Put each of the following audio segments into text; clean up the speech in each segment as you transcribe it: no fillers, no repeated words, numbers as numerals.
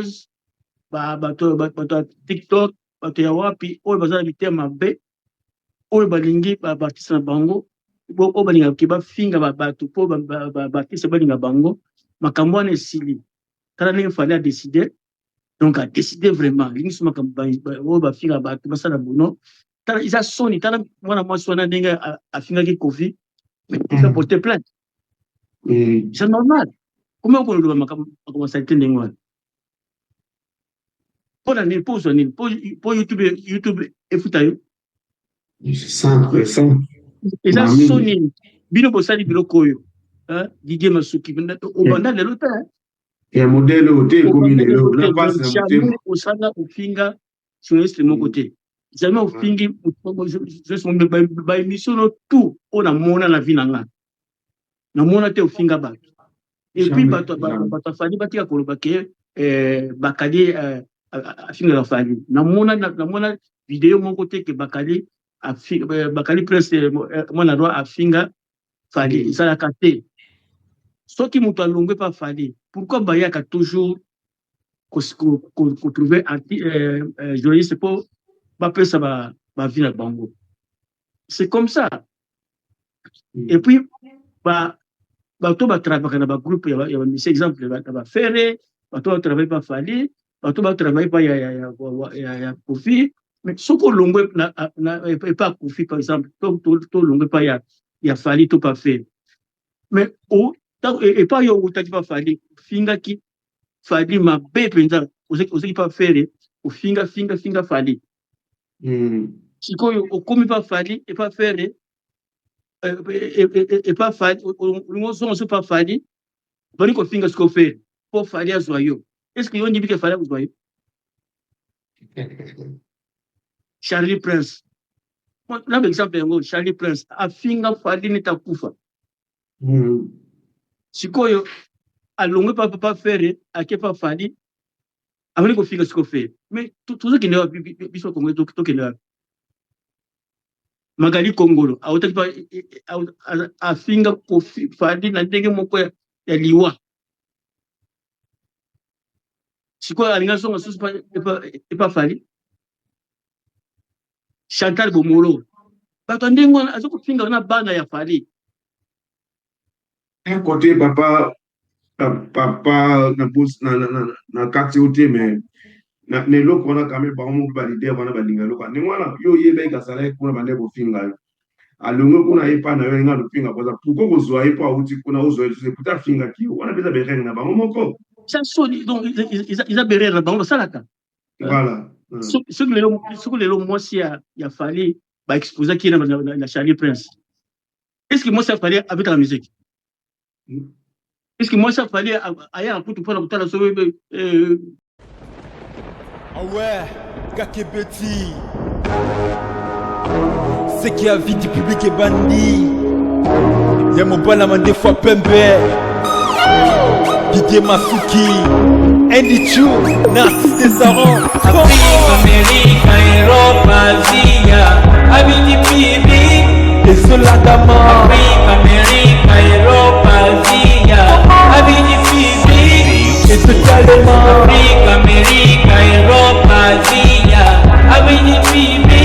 buzz, bato bato ya TikTok, bato ya wapi oyo baza na mitema mabe, oyo balingi baartiste na bango, oyo balingaka ke bafinga bato mpo baartiste balinga bango. Makambo wana esili. Tala ndenge Fally a décidé. Donc a décidé vraiment, alingi so makambo oyo bafinga bato basala bono. Tala, eza soni. Tala mwana mwasi wana ndenge afingaki Koffi, mais Koffi aporte plainte. C'est normal. Comment okoloba makambo asali te ndenge wana? Mpo na nini? Mpo ozwa nini? Mpo YouTube efuta yo? Eza soni. Bino bosali biloko oyo, Didier Masuki, obanda lelo te. Ya modèle oyo te, ekomi lelo na pasi na motema. Osala ofinga journaliste moko te, jamais ofingi baémission no tout oyo namona na vie na nga, namona te ofinga bato. Et puis bato afandi batika koloba ke Bakali afingaka Fally. Namona video moko te ke Bakali, Bakali Prince mwana roi, afinga Fally. Ezalaka te. Soki moto alongwe pa Fally, pourquoi bayaka toujours kotrouver journaliste mpo bapesa baavis na bango? C'est comme ça. Et puis bato batravaillaka na bagroupe ya bamusicien, exemple na baFerre, bato batravaille pa Fally, bato batravaille pa ya Koffi. Mais soki olongwe epa Koffi, par exemple, to olongwe epa ya Fally to pa Ferre, mais epa yo outaki pa Fally, ofingaki Fally mabe mpenza, ozaki pa Ferre, ofinga finga finga Fally. Sikoyo okomi pa Fally, epa Ferre, epa Fally, olingi ozonga so pa Fally, obandi kofinga sikoyo Ferre mpo Fally azwa yo. Est ce que yo ondimi ke Fally akozwa yo? Charlie Prince, na exemple yango, Charlie Prince afinga Fally neti akufa. Sikoyo alongwe pa papa Ferre, ake pa Fally, abandi kofinga sikoyo Ferre. Mais tozokende wapi? Biso Kongo, tokende wapi? Magali Kongolo autaki pa afinga Koffi, Fally na ndenge moko ya liwa. Sikoyo alingi azonga susu epa Fally. Chantal Bomolo, bato ya ndenge wana aza kofinga na bana ya Fally. Un côté, papa, papa, na kati oyo te, mais na eloko wana quand même, bango moko baleader wana balinga eloko ndenge wana. Yo oyebaki azalaki kuna, bande kofinga yo, alongwe kuna, ye mpa na yo, alinga lofinga koza. Pourquoi kozwa ye mpo awuti kuna, ozwa ye lisusu ekuta afingaki yo wana? Mpenza berere na bango moko. Eza soni. Donc eza berere na bango basalaka. Voilà. Soki lelo mwasi ya Fally baexposaki ye na Charlie Prince, est ce que mwasi ya Fally abetaka musique? Est ce que mwasi ya Fally ayaka kutu mpona kotala soki? Ah ouais, Kakebeti. Ce qui a vie du public est bandit. Ya mobala mandefu pembe. Didier Masuki. Andy Chu. Narcisse Desaron. Afrique, Amérique, Europe, Asia, Abidi Bibi. Et cela d'amant. Afrique, Amérique, Europe, Asia, Abidi Bibi. Et totalement. Afrique, Amérique, Europe, Asia, Abidi Bibi.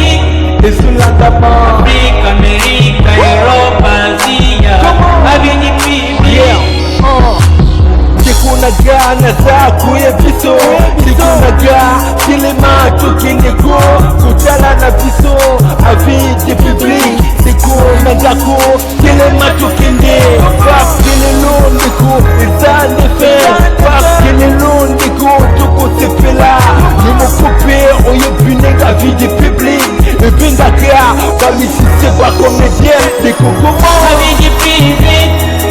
Et cela d'amant. Afrique, Amérique, Europe, Asia, Abidi Bibi. Yeah. Ndeko na ga, naza koya biso. Ndeko na ga, telema, tokende ko kotala na biso avis de public. Ndeko na ndako, telema, tokende, parce que lelo, ndeko, eza nde fête, parce que lelo, ndeko, tokosepela. Yo moko mpe oyebi ndenge avis de public ebengaka bamusicien, bacomédien. Ndeko, koma. Abidi Bibi.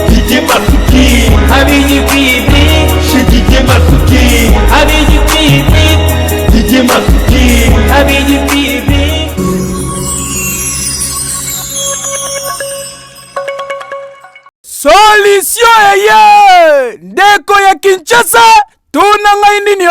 Didier Masuki. Abidi Bibi. Chez Didier Masuki. Abidi Bibi. Didier Masuki. Abidi Bibi. Solution eye, ndeko ya Kinshasa. Tuna ngai nini o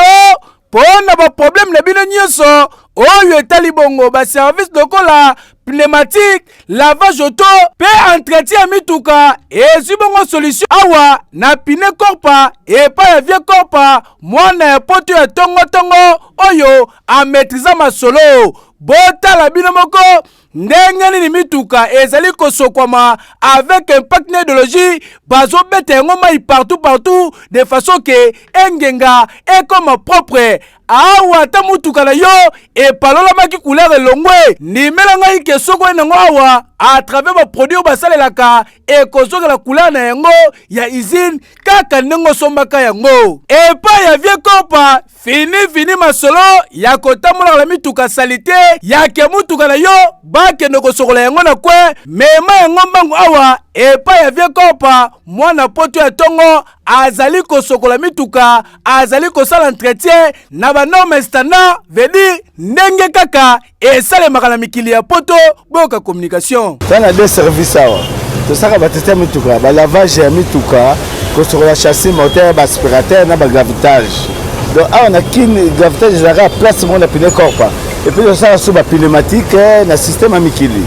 mpo na baproblème na bino nyonso. Oyo etali bongo ba service lokola pneumatique, lavage auto mpe entretien ya mituka ezwi bongo solution awa na Pine Korpa epai ya Vieux Korpa, mwana ya poto ya tongotongo oyo amaîtrisa masolo. Botala bino moko ndenge nini mituka ezali kosokwama avec impact na idéologie. Bazobeta yango mai partout partout de façon ke engenga, ekoma propre. Awa ata mutuka na yo epalolamaki, couleur elongwe, ndimela ngai ke soki oye nango awa, à travers baproduit oyo basalelaka, ekozongela couleur na yango ya usine kaka ndenge osombaka yango epai ya Vieux Kopa. Fini fini masolo ya kotambolaka na mituka saleté, yake mutuka na yo bakende kosokola yango na kwe. Mema yango mbangu awa epai ya Vieux Kopa, mwana poto ya ntongo, azali kosokola mituka, azali kosala entretien na banorme standard, veut dire ndenge kaka esalemaka na mikili ya poto. Boyoka communication. Toza na deux service awa. Tosalaka bateste ya mituka, balavage ya mituka, kosokola châssis, moteur, baaspirateur na bagravitage. Donc awa na Kini, gravitage ezalaka place moko na Pine Corpa. Et puis tosalaka so bapneumatique na système ya mikili.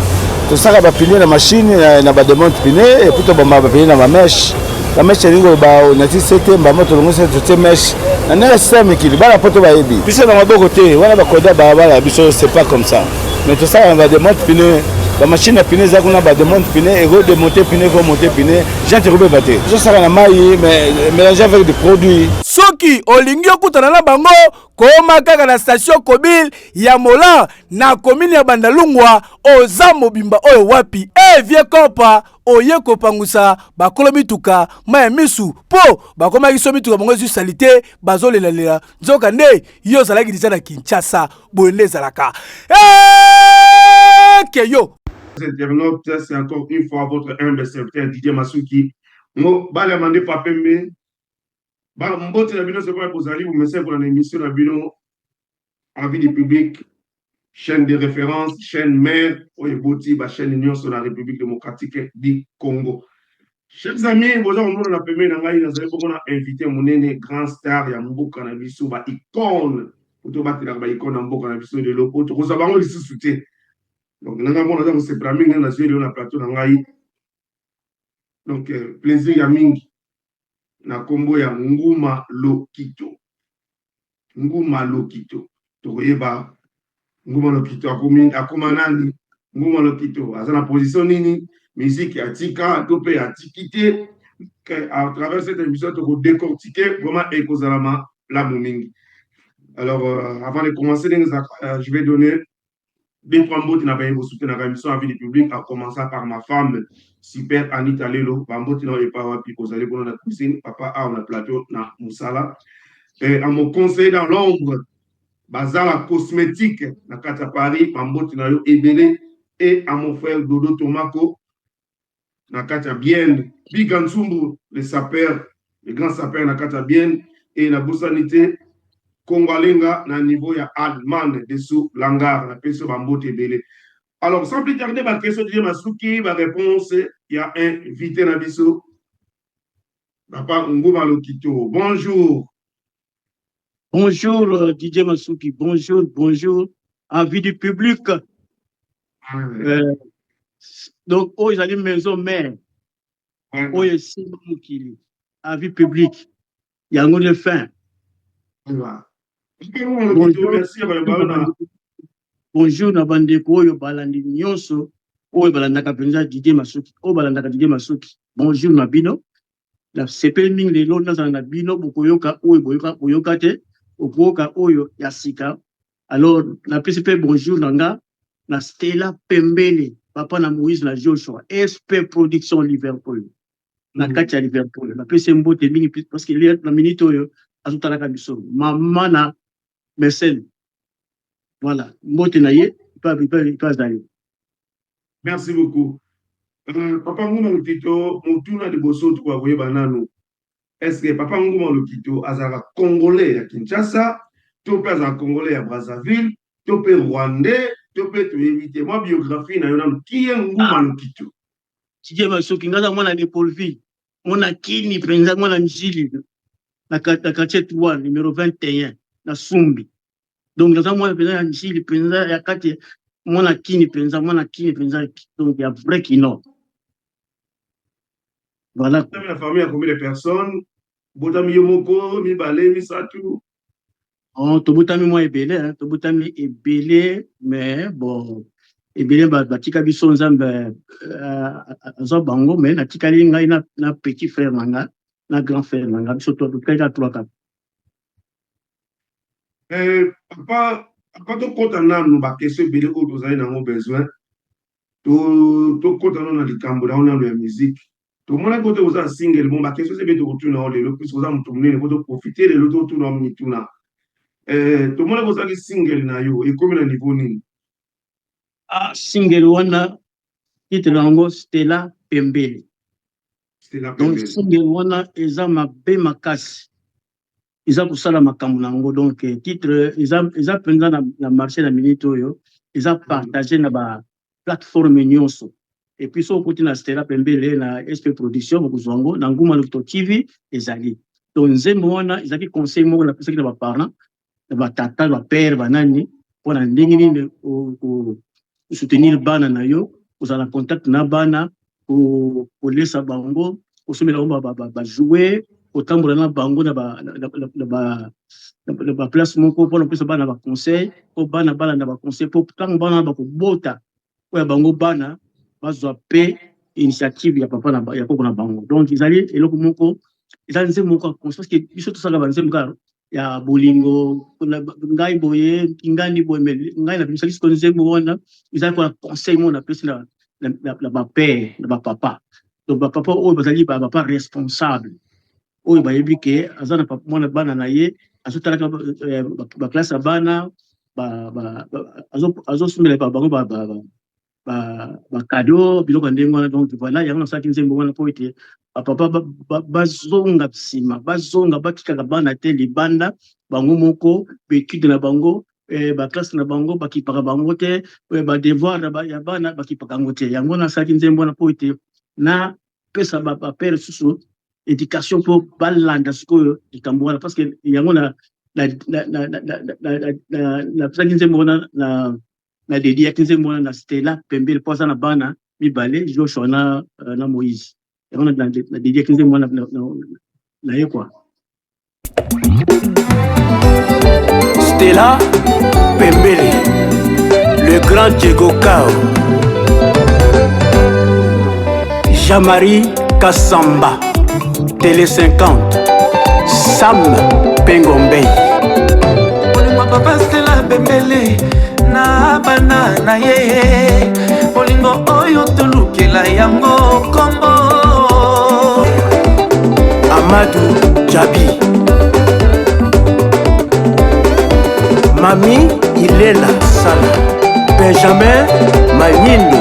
Tosalaka bapneu na machine na badémonte pneu, et puis tobamba bapneu na bamèche. Bamèche elingi koloba nati sete mbama, tolongo sete, totie mèche na ndenge ya système ya mikili. Bana poto bayebi biso na maboko te wana, bakoda balabala ya biso, c'est pas comme ça. Mais tosalaka na badémonte pneu, bamachine ya pneu eza kuna, badémonte pneu, ekodemonte pneu, ekomonte pneu, jante ekobeba te. Tozosala na mai mais mélange avec des produits. Soki olingi okutana na bango, koma kaka na station Kobil ya Mola na komini ya Bandalungwa. Oza mobimba oyo wapi e Vieux Kopa oye kopangusa bakolo mituka mai ya misu mpo bakomaki so mituka bango ezwi saleté, bazolelalela, nzoka nde yo ozalaki deja na Kinshasa. Boye nde ezalaka eke yo. Internautes, c'est encore une fois votre humble serviteur Didier Masuki. Mo bale mande papembe. Ba mbote na bino soki bozali bomesana na émission na bino Avis du public, chaîne de référence, chaîne mère oyo eboti ba chaîne nyonso na République démocratique du Congo. Chers amis, boza komona na pembeni na ngai, nazali bongo na invité monene, grand star ya mboka na biso, ba icône po tobatelaka ba icône na mboka na biso lelo po tokozwa bango lisusu te. Donc nanga mona aza kosepela mingi nga nazwi lelo na plateau na ngai. Donc plaisir ya mingi na nkombo ya Nguma Lokito. Nguma Lokito, tokoyeba Nguma Lokito akomi akoma nani, Nguma Lokito aza na position nini, musique atika to mpe atiki te. À travers cette émission, tokodécortiquer vraiment, ekozala malamu mingi. Alors avant de commencer ndenge ezalaka, je vais donner deux trois mbote na baye bosoutenaka émission Avis du public, à commencer par ma femme super Anita Lelo. Bambote na oyo epa wapi kozali kuna na cuisine, papa awa na plateau na mosala. À mon conseil dans l'ombre, Bazala Cosmétique na kati ya Paris, bambote na yo ebele. Et à mon frère Dodo Tomako na kati ya Bienne, Biga Ntsumbu, le sapeur, le grand sapeur na kati ya Bienne. Et nabosani te Kongo Alenga na niveau ya Allemagne, dessous Langar, napesi yo bambote ebele. Alors, sans plus tarder, baquestion Didier Masuki, baréponse ya invité na biso, papa Nguma Lokito, bonjour. Bonjour Didier Masuki, bonjour, bonjour avis du public. Donc oyo ezali maison mère oyo esimba mokili, avis public, yango nde fin. Bonjour, merci. Bonjour na bandeko oyo balandi nyonso, oyo balandaka mpenza Didier Masuki, oyo balandaka Didier Masuki, bonjour na bino. Nasepeli mingi lelo nazala na bino. Bokoyoka oyo boyoka te, okoyoka oyo ya sika. Alors napesi mpe bonjour na nga na Stella Pembele, papa na Moïse na Joshua, SP Production Liverpool, na kati ya Liverpool. Napesi ye mbote mingi parce que na minute oyo azotalaka biso. Mama na Mesene, voilà, mbote na ye mpe azali. Merci beaucoup. Papa Nguma Lokito, motuna liboso tokoka koyeba nanu, est ce que papa Nguma Lokito azalaka congolais ya Kinshasa to mpe azalaka congolais ya Brazzaville to mpe rwandais to mpe toyebi te? Mwa biographie na yo nanu, qui est Nguma Lokito? Didier Masuki, nga aza mwana Leopoldville, mwana Kini mpenza, mwana Njili na quartier 3, numéro 21 na Sumbi. Donc naza mwana mpenza ya Njili mpenza ya kati, mwana Kini mpenza, mwana Kini mpenza, donc ya vrai Kino. Voilà. Na famille ya combien de personnes? Botami yo moko, mibale, misato? Oh, tobotami mwa ebele, hein, tobotami ebele, mais bon, ebele batika biso, Nzambe azwa bango, mais natikali ngai na petit frère na nga na grand frère na nga. Biso totikali kaka trois, quatre. Papa, papa, tokɔta nanu baquestion ebele oyo tozali nango besoin. Tokɔta nano na likambo nango nano ya musique. Tomonaki ote oza single. Bon, baquestion eza ebele, tokotuna yo lelo puisque oza moto monene po toprofite lelo totuna yo mituna. Tomonaki ozalaki single na yo, ekomi na niveau nini? Ah, single wana, titre yango Stella Pembele. Stella Donc Pembele. Single wana eza mabe makasi, eza kosala makambo na yango. Donc titre eza mpenza na marché na minute oyo, eza partage na ba plateforme nyonso. Et puis soki okoti na Stella Pembele na SP Production, bokozwa yango na Nguma Lokito TV ezali. Donc nzembo wana ezalaki conseil moko napesaki na baparent, na batata, bapère, banani, mpona ndenge nini kosoutenir bana na yo, kozala na contact na bana, kolesa bango, kosomela bango bajouet, kotambola na bango na baplace moko, mpona kopesa bana baconseil, mpo bana balanda baconseil, mpo ntango bana bakobota oyo ya bango, bana bazwa mpe initiative ya papa na ya koko na bango. Donc ezali eloko moko, eza nzembo moko ya conscience, parce que biso tosalaka banzembo kaka ya bolingo, ngai boye, ngani boye, mais ngai nabimisaki siko nzembo wana ezali kona conseil moko napesi na bapère, na bapapa. Donc bapapa oyo bazali bapapa responsable, oyo bayebi ke aza na mwana, bana na ye, azotalaka baklasse ya bana, azosombela bango bacadeau, biloko ya ndenge wana. Donc voilà, yango nasalaki nzembo wana mpo ete bapapa bazonga nsima, bazonga, batikaka bana te libanda bango moko, baétude na bango, baklasse na bango bakipaka bango te, badevoir ya bana bakipaka yango te. Yango nasalaki nzembo wana mpo ete napesa bapère susu éducation, mpo balanda sikoyo likambo wana, parce que yango napesaki nzembo wana, na dédiaki nzembo wana na Stella Pembele, mpo aza na bana mibale, Joshua na Moïse. Yango na dédiaki nzembo wana na ye quoi. Stella Pembele, le grand Diego Kao, Jean-Marie Kassamba, Télé 50, Sam Pengombey. Bolingo papa Stela Pembele na bana na ye, bolingo oyo tolukela yango kombo. Amadou Djabi, Mami Ilela Sala, Benjamin Manyindo,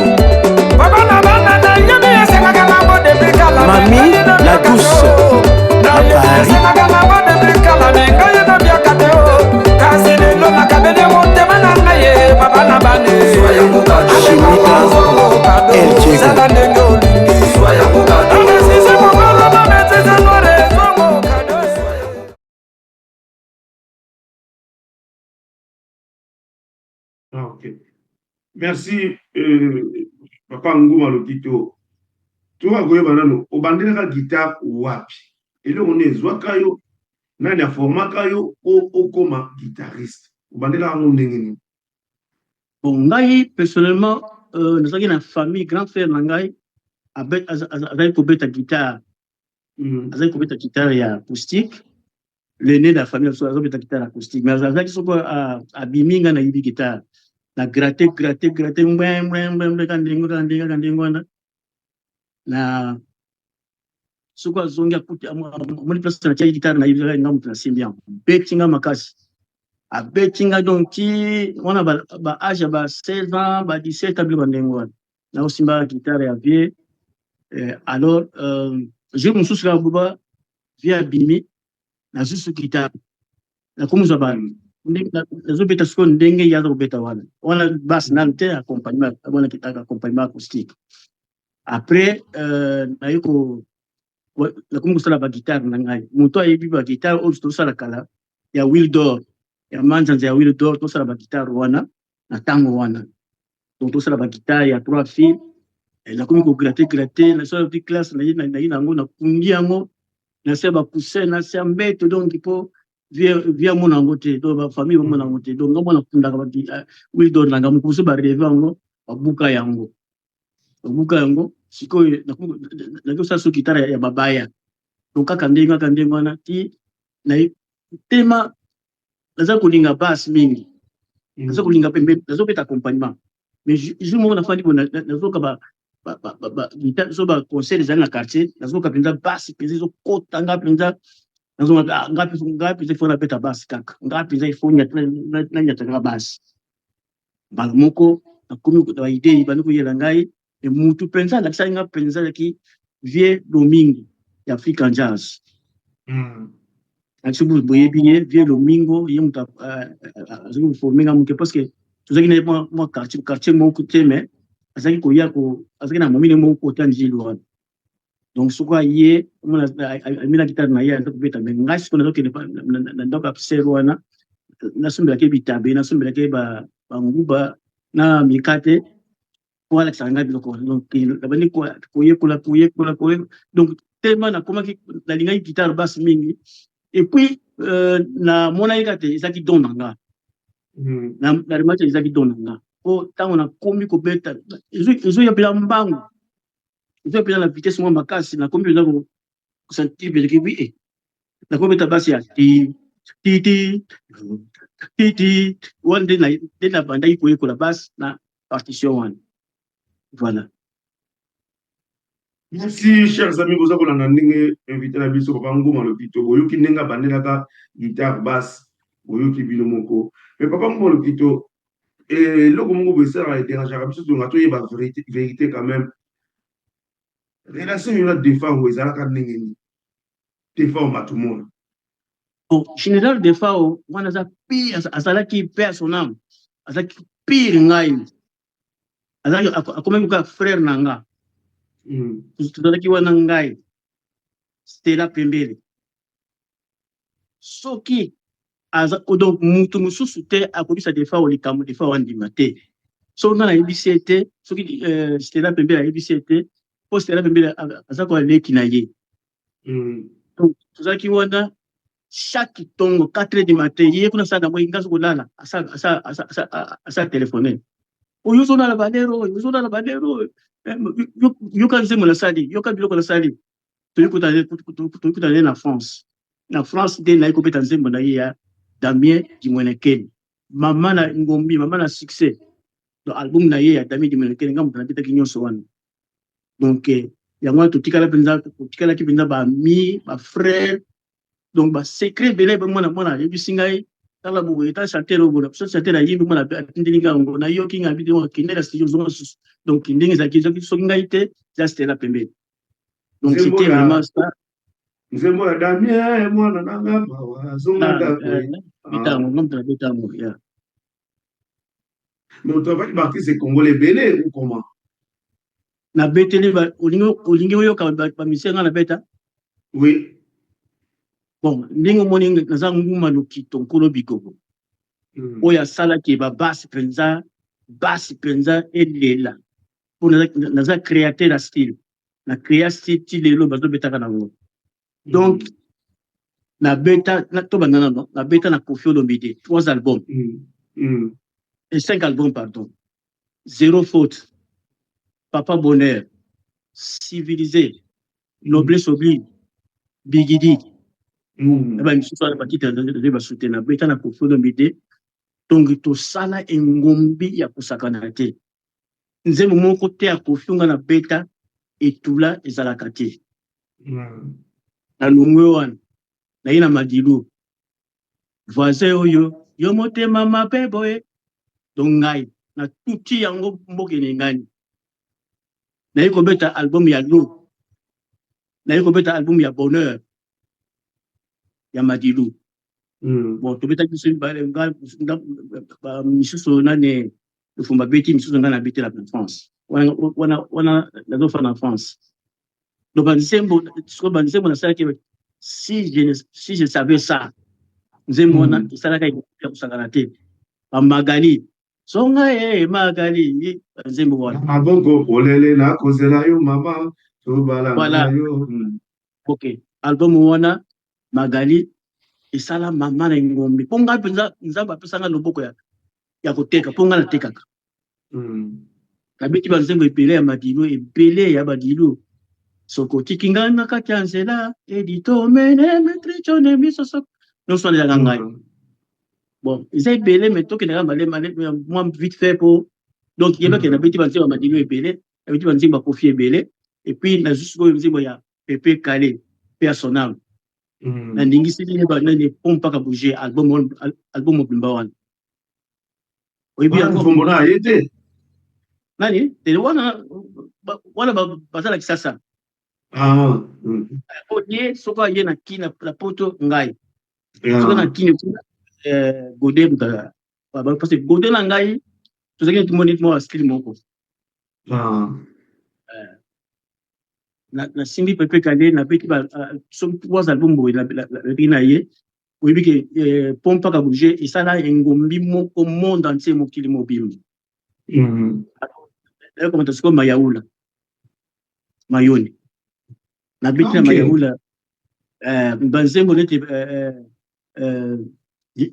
Mami La Douce à Paris. Kasi lelo nakabeli motema na ngai ye papa na bane. Chimika El Diego. Sala ndenge olingi. Sisi mokolo mametisa noire ezwango kado. Ah, ok. Merci, papa Nguma Lokito. Toka koyeba nano, obandelaka guitare wapi? Eloko nini ezwaka yo? Nani aformaka yo po okoma guitariste? Obandelaka yango ndenge nini? Bon, ngai personnellement, nazalaki na famille, grand frère na ngai azalaki kobeta guitare. Azalaki kobeta guitare ya acoustique, l'aîné de la famille azobeta guitare acoustique, mais azalaki soko abimi, ngai nayibi guitare, na gratte, gratte, gratte, ngwe ngwe ngwe ngwe, kaka ndenge, kaka ndenge, kaka ndenge wana. Na soki azongi, akuti, amoni place natiaki guitare, nayibi, nga moto nasimbi yango, beti nga makasi, abeti nga. Donc ti wana ba âge ya ba 16 ans, ba 17 ans, biloko ya ndenge wana, nakosimba guitare ya vieux. Alors jour mosusu kaka boba, vieux abimi, nazwi su guitare, nakomizwa ba nazobeta sikoyo ndenge ye aza kobeta wana. Wana basse nanu te, accompagnement wana, guitare accompagnement acoustique. Après naye ko nakomi kosala baguitare na ngai. Moto ayebi baguitare oyo tosala kala ya Wildor. Ya manzanza ya Huile d'Or, tosala baguitare wana na ntango wana. Donc tosala baguitare ya trois fils. Nakomi kogratter gratter, nasala ti classe naye nango, nakungi yango na se ya bacoussin, na se ya mbeto. Donc mpo vie amona yango te, donc bafamille bamona yango te. Donc nga mwana nakundaka Huile d'Or na nga mokoso, barêve yango, babuka yango, babuka yango. Sikoyo naki kosala so guitare ya babaya. Donc kaka ndenge wana ti na tema naza kolinga basse mingi, naza kolinga pembe, nazobeta accompagnement. Mais jour moko nafandi bo, nazoka so baconcert ezali na quartier, nazoka mpenza basse mpenza ezokota nga mpenza. Nazonga nga mpenza, ifo nabeta basse kaka nga mpenza, ifo nanyata kaka basse. Mbala moko nakomi baidées ebandi koyela ngai. Mutu mpenza alakisaki nga mpenza ezalaki vieux Domingo ya African Jazz. Alakisi, boyebi ye, vieux Domingo. Ye moto azalaki koformer nga moke, parce que tozalaki na ye mwa quartier moko te, mais azalaki koya, azalaki na momine moko kota Njili wana. Donc soki aye, amina guitare na ye, aza kobeta. Mais ngai sikoyo nazokende na ndako ya sere wana, nasombelaki bitabe, nasombelaki banguba na mikate po alakisaka ngai biloko wana. Donc nabandi koyekola, koyekola, koyekola. Donc tellement nakomaki, nalingaki guitare basse mingi. Et puis namonaki kaka te ezalaki don na nga. Naremarquer ezalaki don na nga, po ntango nakomi kobeta, ezoya mpenza mbangu, ezoya mpenza na vitesse mwa makasi. Nakomi mpenza kosentir mpenza ke oui, nakomi beta basse ya ti ti ti ti ti wana. Nde nabandaki koyekola basse na partition wana, voilà. Merci, chers amis. Boza kolanda ndenge invité na biso, papa Ngoma Lokito. Boyoki ndenge abandelaka guitare basse, boyoki bino moko. Mais papa Ngoma Lokito, eloko moko boye esalaka, edérangeaka biso, tonga toyeba vérité quand même. Relation yo na Defao ezalaka ndenge nini, Defao Matumona? Bon, général Defao wana aza pire, azalaki, paix à son âme, azalaki pire. Ngai azalaki, akomaki kaka frère na nga. Tozalaki wana, ngai, Stela pembele. Soki aza, donc mutu mosusu te akobisa Defao likambo, Defao andima te. Soki nga nayebisi ye te, soki Stela pembele ayebisi ye te, mpo Stela pembele aza koya leki na ye. Donc tozalaki wana chaque ntongo, 4 heures du matin, ye kuna asala moi, nga kolala, asa telefone: "Oyo ozolala balero, oyo ozolala balero oyo, yoka nzembo nasali, yoka biloko nasali." Toyokutana ye na France. Na France nde naye kobeta nzembo na ye ya Damien Dimwenekeni, mama na ngombi, mama na succès. Donc album na ye ya Damien Dimwenekeni, nga moto nabetaki nyonso wana. Donc yango wana totikala mpenza, totikalaki mpenza baamis, bafrère. Donc basecret ebele, mwana mwana ayebisi ngai: "Tala boye, ta chanteur oyo boye." So chanteur ayimbi, mwana atindeli ngai yango, nayoki ngai bi: "Kende na studio, zonga susu." Donc ndenge ezalaki, soki ngai te, eza Stela pembeni. Donc c'était vraiment ça. Nzembo ya Damien, mwana nanga mawa, zonga ndako. Beta yango, nga moto nabeta yango ya. Mais otravaki baartiste congolais ebele ou comment? Nabeteli, olingi oyoka bamusicien nga nabeta? Oui. Bon, ndenge omoni naza Nguma Lokito, nkolo bigogo oyo asalaki babasse mpenza, basse mpenza elela, mpo naza créateur ya style, na créa style ti lelo bazobetaka nango. Donc nabeta, tobanda nano, nabeta na Koffi Olomide trois albums et cinq albums, pardon: Zéro faute, Papa Bonheur, Civilisé, Noblesse oblige, Bigidi na bamisusu wana, batitre nazali basute. Nabeta na Koffi Olomide. Donc tosala engombi ya kosakana te. Nzembo moko te ya Koffi nga na beta etula ezalaka te. Na longwe wana, naye na Madilu, Voisin oyo yo motema mabe boye. Donc ngai natuti yango, mboka enengani. Naye kobeta album ya lo, naye kobeta album ya Bonheur ya Madilu. Bon, tobetaki biso mibale, misusu nani Lufumba beti, misusu ngai nabetela na France wana. Wana nazofa na France. Donc banzembo, sikoyo banzembo nasalaki, si je savais ça, Nzembo wana esalaka ya kosakana te. Bamagali songa e Magali, nzembo wana. Maboko polele nakozela yo mama, tobala Voilà. yo. Ok, album wana Magali esala mama na ngombe, mpo ngai mpenza Nzambe apesanga loboko ya koteka, mpo ngai natekaka. Nabeti banzembo ebele ya Madilu, ebele ya Badilu. Soki otiki ngai na kati ya nzela, edito mene metrichone misoso, nyonso wana ezalaka ngai. Bon, eza ebele, mais tokendaka malema mwa vite fait po. Donc yebake, nabeti banzembo ya Madilu ebele, nabeti banzembo ya Kofi ebele, et puis nazwi sikoyo nzembo ya Pepe Kale mpe ya Sonam. Naningiseli ye banani po mpaka bouger album, album mobimba wana oyebi yango. Mvombo na ye te. Nani te wana? Wana baza na Kisasa. Po ye soki aye na Kina, na Poto, ngai soki na Kini kuna, Gode, parce que Gode na ngai tozalaki neti moni mwa style moko. Nasimbi Pepe Kale, nabeti soki trois album boye nabeti na ye. Oyebi ke po mpaka bouger esala engombi moko monde entier, mokili mobimba. Nayokamata sikoyo Mayaula Mayoni, nabeti na Mayaula banzembo neti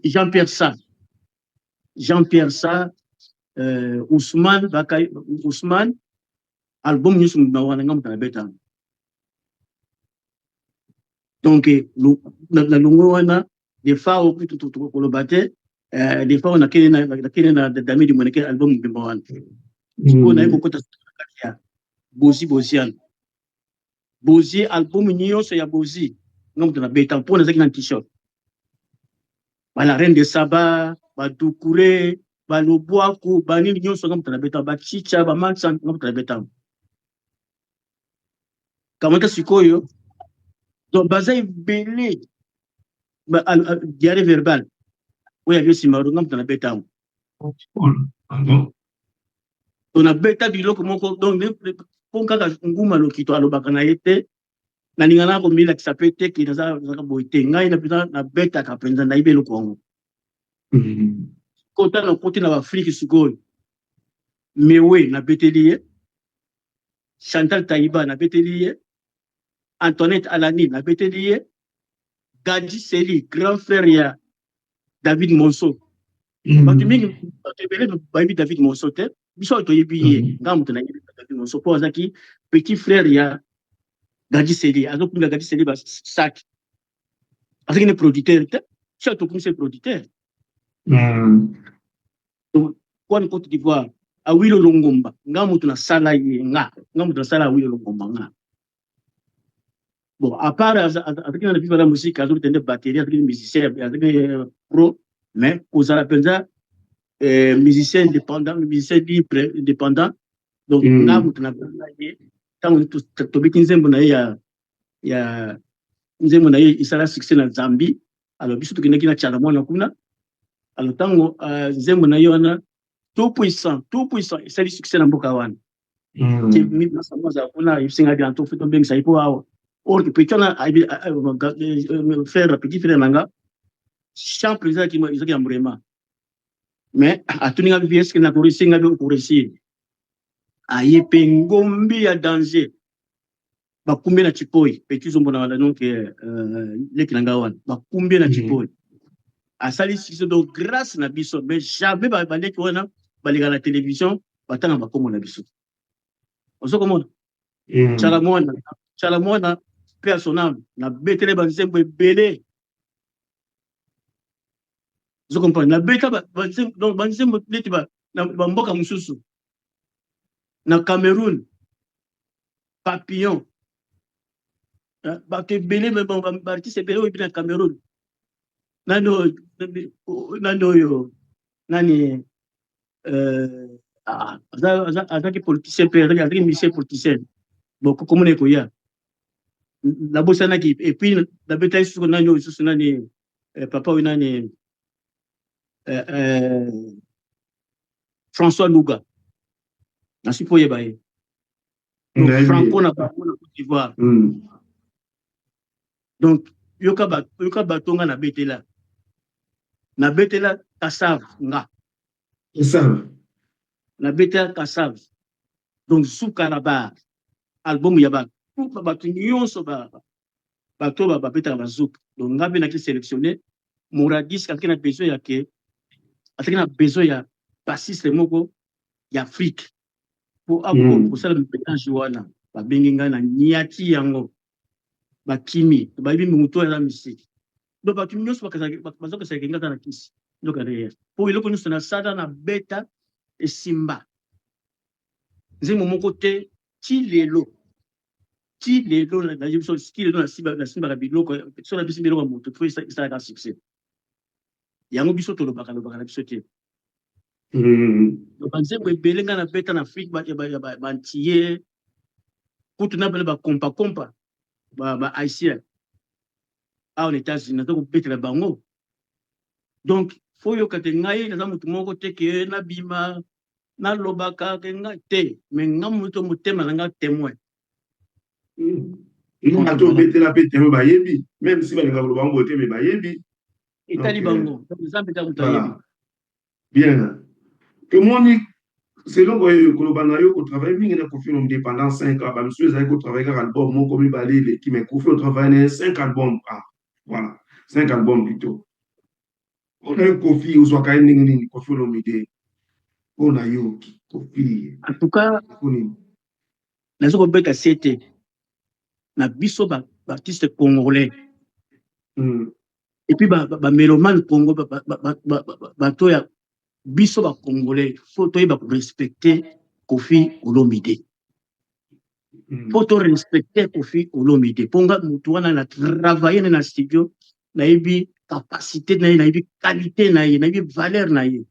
Jean Pierre Sa, Jean Pierre Sa, Ousmane Bakay, Ousmane, album nyonso mobimba wana nga moto nabeta. Donc na longo wana, Defao koloba te, Defao nakende na Dami Dimoneke, album mobimba wana. Sikoyo naye kokota kati ya Bozi Boziano. Bozi, album nyonso ya Bozi nga moto nabeta, mpo nazalaki na t-shirt bala Reine de Saba, badukure, balobwaku, banini nyonso nga moto nabeta, bachicha, bamansa, nga moto nabeta. Kamata sikoyo, donc baza ebele. Diarrhée verbal oyo ya Simaro, nga moto nabeta yango. To nabeta biloko moko. Donc mpo kaka Nguma Lokito alobaka na ye te, nalinga na komilakisa mpe te ke nazalaka boye te. Ngai na mpenza nabetaka mpenza, nayebi eloko yango. Kota nakoti na baAfrike sikoyo, Mewe nabeteli ye, Chantal Taiba nabeteli ye, Antoinette Alani nabeteli ye, Gadi Seli, grand frère ya David Monso. Bato mingi, bato ebele bayebi David Monso te. Biso oyo toyebi ye, nga moto nayebi David Monso mpo azalaki petit frère ya Gadi Seli, azokumisa Gadi Seli basak, azalaki ne producteur te. Biso tokumisa producteur wana. Côte d'Ivoire, Awilo Longomba, nga moto nasala ye, nga moto nasala Awilo Longomba nga. Bon, à part azalaki na Viva la Musique, azobeta nde batterie, azalaki musicien, azalaki pro, mais kozala mpenza musicien indépendant, musicien libre indépendant. Donc nga moto na ye, ntango tobeti nzembo na ye ya nzembo na ye esala succès na Zambie. Alors biso tokendaki na Tiala Mwana kuna. Alors ntango nzembo na ye wana Tout puissant, tout puissant esali succès na mboka wana, azala kuna, ayebisinga bientôt faut tobengisa ye mpo awa or que petit wana, frère, petit frère na nga, champ président ezalaki ya Mrema. Mais atuninga bibi: "Est-ce nakoréussir?" Nga bi: "Okoréussir." Aye mpe ngombi ya danger, bakumbi na Chipoi, petit Zombo na donc leki na nga wana, bakumbi na Chipoi, asali succès. Donc grâce na biso, mais jamais baleki wana baleka na télévision, batanga bakombo na biso. Ozo komona Tshala Mwana, Tshala Mwana mpe ya sonam, nabetele banzembo ebele. Ozo comprendre, nabeta donc banzembo neti bamboka mosusu, na Cameroun, Papillon, bato ebele, baartiste ebele oyo na Cameroun. Nani oyo, nani oyo, nani azalaki politicien mpe azalaki musicien politicien. Bon, komona ekoya, nabosanaki. Et puis nabetaki susu nani oyo lisusu, nani, papa oyo, nani, François Luga, nasi mpo oyeba ye, Franco na bango na Côte d'Ivoire. Donc yoka bato nga nabetela. Nabetela Kassav nga. Kassav. Nabetela Kassav. Donc suka na ba album ya ba bato nyonso ba bato ba babetaka ba zouk. Donc nga mpe naki sélectionné Moradis azalaki na besoin ya ke azalaki na besoin ya bassiste moko ya Afrique po akosala mélange wana. Babengi ngai na niati yango, bakimi bayebi motu oyo aza mystique. Donc bato nyonso bazokesaka ngai aza na kisi ndoka derrière, po eloko nyonso nasala na beta esimba, nzembo moko te. Ti lelo, ti lelo nayebi biso, ti lelo nasimbaka biloko so na biso, biloko ya moto po esalaka succès. Yango biso tolobaka lobaka na biso te. Banzembo ebele ngai nabeta na Afrique ya baantillais, kutu na bana bakompakompa bahaïtien awa na États-Unis, naza kobetela bango. Donc faut yoka te, ngai naza motu moko te ke nabima nalobaka ke ngai te, mais nga moto motema na nga témoin. Ata obetela mpe témoin, bayebi, même si balinga koloba bango te, mais bayebi. Etali bango, Nzambe kaka moto ayebi. Bien, tomoni selon koloba na yo, kotravaille mingi na Koffi Olomide pendant 5 ans. Bamisusu ezali kotravaille kaka album moko, mibale eleki, mais Koffi otravaille na ye 5 albums. Ah voilà, 5 albums plutôt. Mpona yo, Koffi ozwaka ye ndenge nini, Koffi Olomide mpona yo, Koffi? En tout cas, naza kobeta se te na biso baartiste congolais et puis bamélomane Congo, bato ya biso bacongolais, faut toyeba korespecte Koffi Olomide. Faut torespecte Koffi Olomide, mpo nga motu wana na travaille na studio, nayebi capacité na ye, nayebi qualité na ye, nayebi valeur na ye.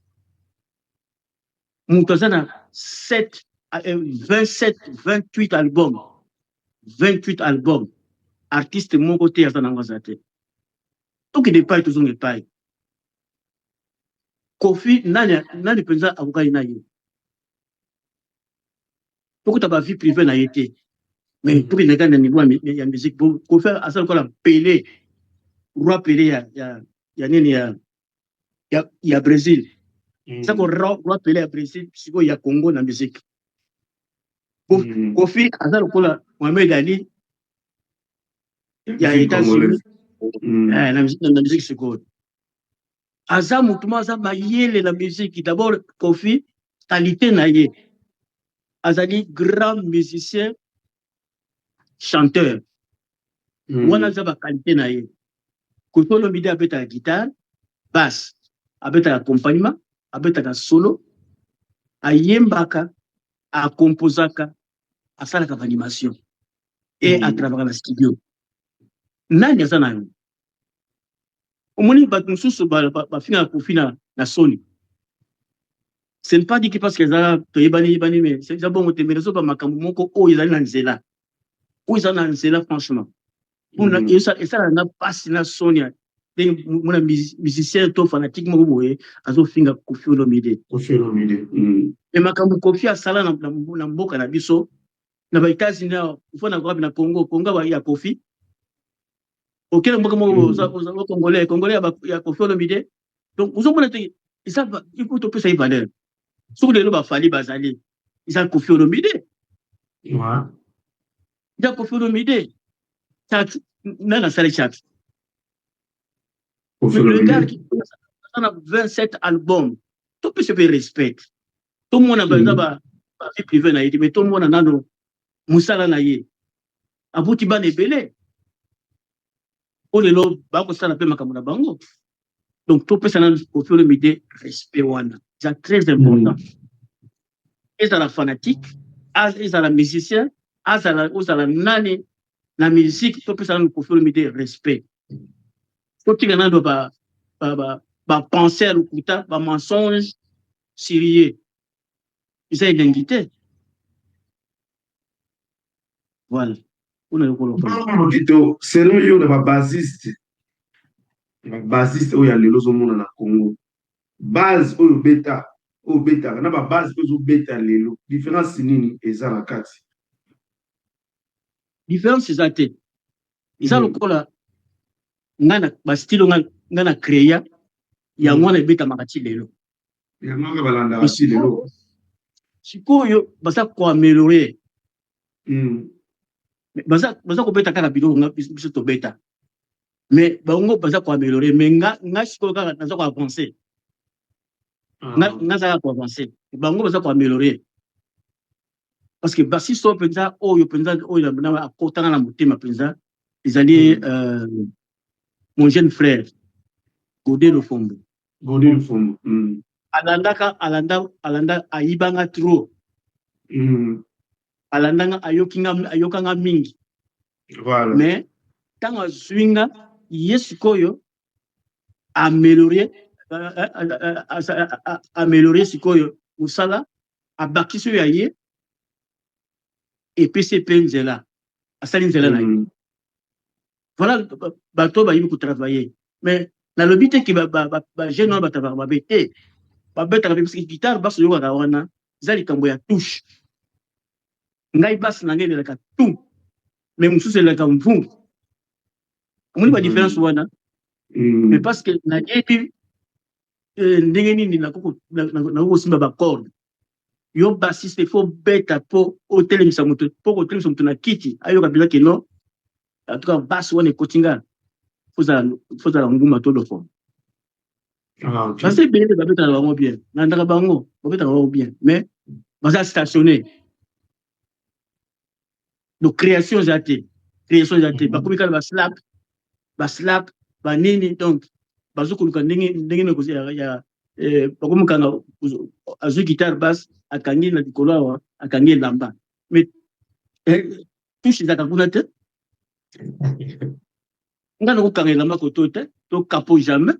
Moto aza na 7, 27, 28 album, 28 album, artiste moko te aza nango, aza te. Tokende epai, tozonga epai Koffi. Nani nani mpenza akokani na ye? Tokuta ba vie privée na ye te, mais tokende kaka na niveau ya musique. Koffi aza lokola Pelé, roi Pelé ya nini ya Brésil. Eza ko roi Pelé ya Brésil, sikoyo ya Congo na musique. Koffi aza lokola Mohamed Ali ya États-Unis na musique. Sikoyo aza motu mo aza mayele na musique. D'abord, Koffi, qualité na ye, azali grand musicien chanteur. Wana aza baqualité na ye. Koffi Olomide abetaka guitare basse, abetaka accompagnement, abetaka solo, ayembaka, akomposaka, asalaka baanimation e atravaka na studio. Nani aza na yango? Omoni bato mosusu bafingaka Koffi na soni. Ce n'est pas dit que parce que eza toyebani yebani, mais eza bongo te. Mais nazoba makambo moko oyo ezali na nzela, oyo eza na nzela. Franchement, esalaka nga mpasi na soni ndenge mona musicien to fanatique moko boye azofinga Koffi Olomide. Koffi Olomide. Mais makambo Koffi asala na mboka na biso na ba États-Unis awa, ifo na wapi na Congo, Congo ya Koffi, okele mboka moko congolais, congolais ya Koffi Olomide. Donc ozomona te, eza il faut topesa ye valeur. Soki lelo baFally bazali, eza Koffi Olomide, eza Koffi Olomide. Nani asali chat? Le gars qui aza na 27 album, topesa mpe respect. Tomona eza ba vie privée na ye te, mais tomona nano mosala na ye. Abuti bana ebele oyo lelo bakosala mpe makambo na bango. Donc topesa nano Koffi Olomide respect wana, eza très important. Ezala fanatique, ezala musicien, azala ozala nani na musique, topesa nano Koffi Olomide respect. Totika nano bapensée ya lokuta, bamensonge sérieux, eza elengi te. Voilà mpona lokolo. Tito, selon yo, na babassiste oyo ya lelo ozomona na Congo, base oyo obeta, oyo obetaka, na babase oyo ozobeta lelo, différence nini eza na kati? Différence eza te. Eza lokola ngai na bastyle ngai na créa. Yango wana ebetamaka ti lelo. Yango wana balandaka ti lelo. Sikoyo baza koaméliorer. Baza kobeta kaka biloko nga biso tobeta, mais bango baza koaméliorer, mais nga sikoyo kaka naza koavancer. Nga naza kaka koavancer, bango baza koaméliorer, parce que bassiste oyo mpenza, oyo mpenza, oyo akotanga na motema mpenza ezali mon jeune frère Godé Lofombo. Godé Lofombo. Alandaka, alanda, alanda, ayibanga trop. Alandanga, ayokinga, ayokanga mingi. Mais ntango azwi nga, ye sikoyo amélioré, amélioré sikoyo mosala, abakisi oyo ya ye, epesi mpe nzela, asali nzela na ye. Voilà, bato bayebi kotravailler. Mais nalobi te ke bajeune wana batravaka mabe te, babetaka mpe, parce que guitare basse oyokaka wana eza likambo ya touche. Ngai basse na ngai elelaka tout, mais mosusu elelaka mvungu. Omoni badifférence wana? Mais parce que nayebi ndenge nini nakoki kosimba bacorde. Yo bassiste, il faut beta mpo otelemisa moto, mpo kotelemisa moto na kiti, ayoka mpenza ke non, en tout cas basse wana ekoti nga. Fozala Nguma to Lofombo. Baza ebele, babetaka bango bien, nalandaka bango, babetaka bango bien, mais baza stationné. Donc création eza te, création eza te. Bakomi kaka baslap, baslap, banini. Donc bazokoluka ndenge ndenge ya bakomokanga. Azwi guitare basse, akangi na likolo awa, akangi elamba, mais touche ezalaka kuna te. Nga nakokanga elamba koto te, to capo, jamais.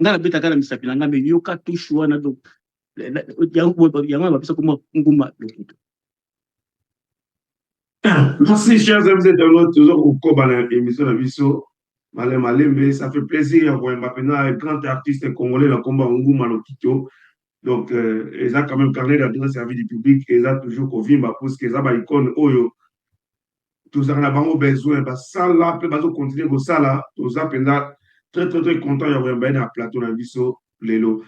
Nga nabetaka na misapi na nga, mais yoka touche wana. Donc yango wana bapesa komwa Nguma Lokito. Merci, chers amis internautes. Toujours kokoba na émission na biso Malembe Malembe. Ça fait plaisir ya koyamba mpenza grand artiste congolais na kombo Nguma Lokito. Donc eza quand même carnet d'adresse ya vie du public, eza toujours kovimba, puisque eza baicône oyo tozalaka na bango besoin. Basala mpe bazocontinue kosala. Toza mpenza très très très content ya koyamba ye na plateau na biso lelo.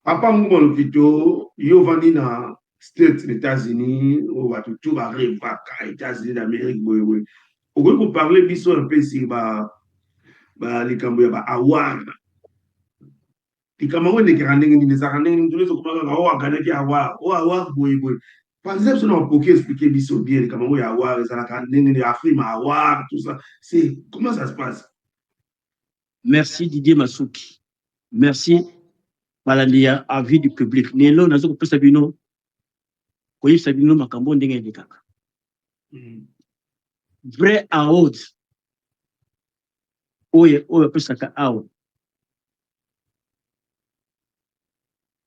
Papa Nguma Lokito, yo ovandi na State, na États-Unis, oyo bato tu barêvaka, États-Unis d'Amérique. Boyeboye, okoki koparler biso un peu sur balikambo ya baaward? Likambo yango elekaka ndenge nini? Ezalaka ndenge nini? Nyonso okoma kaka oyo agagnaki award, oyo award boyeboye. Par exemple, biso na bakoki expliquer biso bien likambo yango ya award ezalaka ndenge nini? Afrima Award, tout ça, c'est comment ça se passe? Merci, Didier Masuki. Merci, balandi ya Avis du public. Lelo naza kopesa bino, koyebisa bino makambo ndenge elekaka. Vrai award oyo apesaka awa,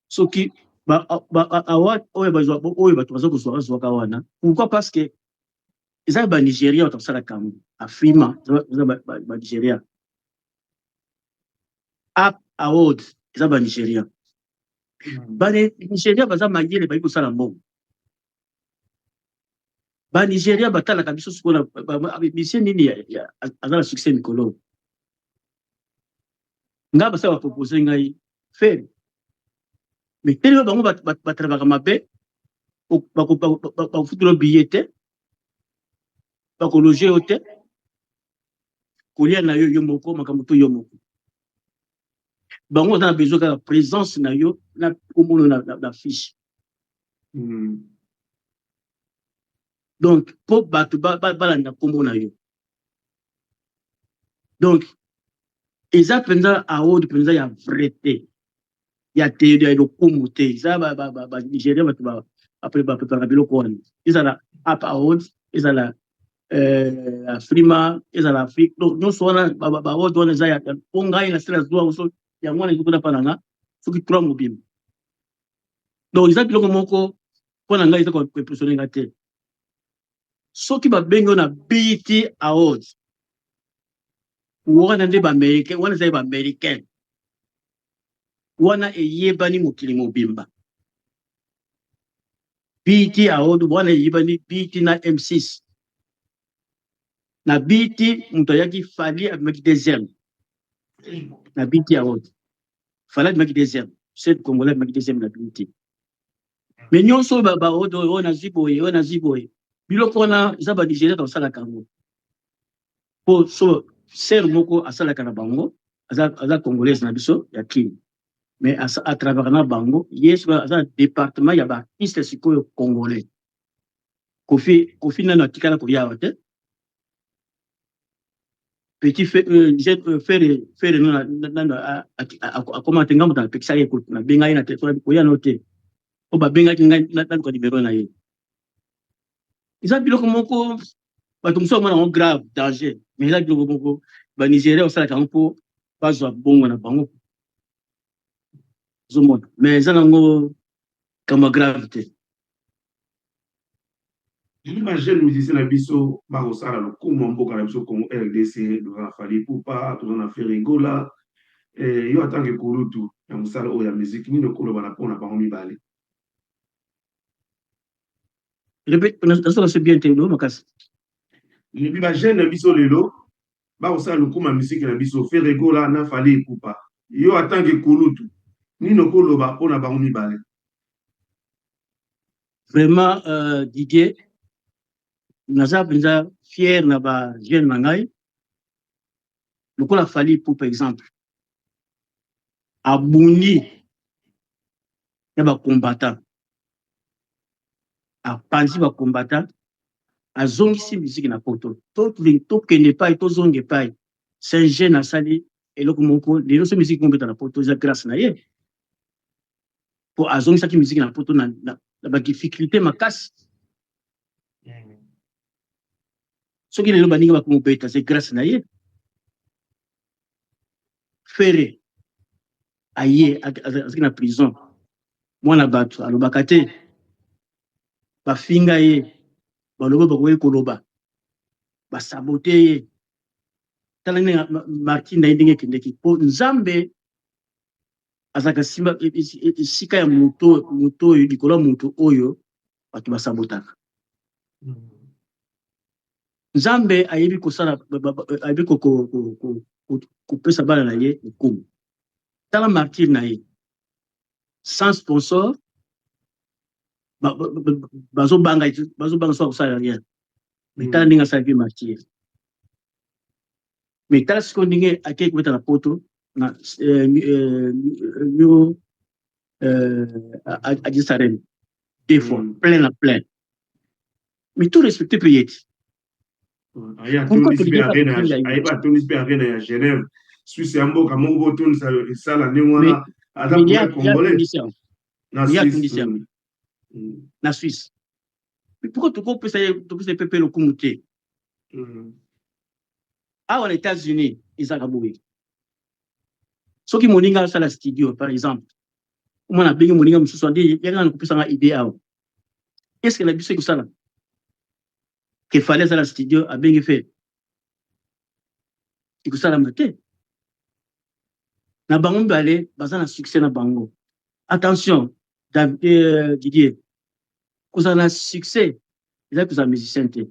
soki award oyo bazwa, oyo bato baza kozwa, bazwaka wana, pourquoi? Parce que eza banigéria bato basalaka yango. Afrima eza banigéria, App Award eza banigéria. Banigéria baza mayele, bayi kosala mbongo. Banigéria batalaka biso sikoyo. Musicien nini aza na succès mikolo? Nga basala, bapropose ngai Ferre, mais telema, bango batravaka mabe, bakofutela billet te, bakologer yo te, kolia na yo yo moko, makambo to yo moko. Bango baza na besoin kaka présence na yo na komona na fiche. Donc mpo bato balanda nkombo na yo. Donc eza mpenza award mpenza ya vrai te, ya te, ya lokumu te. Eza banigéria bato bapreparaka biloko wana, ezala App Award, ezala Afrima, ezala Afrique. Donc nyonso wana, baaward wana eza mpo ngai na sala zwa so yango wana ezokota mpa na nga soki trois mobimba. Donc eza biloko moko mpo na ngai eza koimpressionner nga te. Soki babengi oyo na BET Award, wana nde baaméricain, wana ezali baaméricain, wana eyebani mokili mobimba. BET Award wana eyebani, BET na M6. Na BET moto ayaki, Fally abimaki deuxième na BET Award. Fally abimaki deuxième, seul Congolais abimaki deuxième na bimi te. Mais nyonso oyo oyo nazwi boye, oyo nazwi boye, biloko wana eza ba Nigérien basalaka yango. Po so sœur moko asalaka na bango, aza congolaise na biso ya Kin. Mais a travaillaka na bango, ye aza na département ya ba artiste sikoyo congolais. Kofi nano atikala koya awa te. Petit jeune Ferre nano akoma te, ngambo napekisaki ye, nabenga ye na telefone, koya no te, po babengaki ngai naluka numero na ye. Eza biloko moko bato mosusu bamona yango grave, danger, mais eza biloko moko ba Nigérien basalaka yango mpo bazwa bongo na bango, ozomona, mais eza nango kamwa grave te. Lelo ba jeune musicien na biso bakosala lokumu ya mboka na biso Congo RDC. Toza na Fally Ipupa, toza na Ferre Gola. Yo atange kulutu ya mosala oyo ya musique, nini okoloba na mpona bango mibale? Nazoka so bien te, lo makasi. Lobi ba jeune na biso lelo bakosala lokumu ya musique na biso, Ferre Gola na Fally Ipupa. Yo atange kulutu, nini okoloba mpona bango mibale? Vraiment, Didier, naza mpenza fier na ba jeune na ngai lokola Fally Ipupa. Exemple, abundi na ba combattant, apanzi ba combattant, azongisi musique na poto. Tokende epai, tozonga epai. C'est un jeune asali eloko moko. Lelo so musique mobeta na poto, eza grâce na ye, po azongisaki musique na poto na ba difficulté makasi. Soki lelo baninga bakomobeta, c'est grâce na ye. Ferre aye, azalaki na prison, mwana bato alobaka te, bafinga ye, baloba bakoki koloba, basabote ye. Tala ndenge martin na ye ndenge ekendeki, mpo Nzambe azalaka nsima esika ya moto, moto oyo likolo ya moto oyo bato basabotaka. Nzambe ayebi kosala, ayebi kopesa bana na ye lokumu. Tala martyr na ye, sans sponsor, bazobanga, bazobanga so akosala rien, mais tala ndenge asalaki martyr. Mais tala sikoyo ndenge akei kobeta na poto na new Adidas Arena, deux fois plein na plein. Mais tout respecté mpe ye ti. Ayeba atondisi mpe arena ya Genève, Suisse, ya mboka moko botondisa esala ndenge wana, aza congolais. Na Suisse, na Suisse. Pourquoi tokopesa ye, topesa ye pepe lokumu te awa na États-Unis? Ezalaka boye: soki moninga asala studio, par exemple, omona abengi moninga mosusu, ande yaka na kopesanga idée awa. Est ce que na biso ekosala ke Fally asala studio, abengi Ferre? Ekosalama te. Na bango mibale baza na succès na bango. Attention, Didier, kozala na succès ezali kozala musicien te,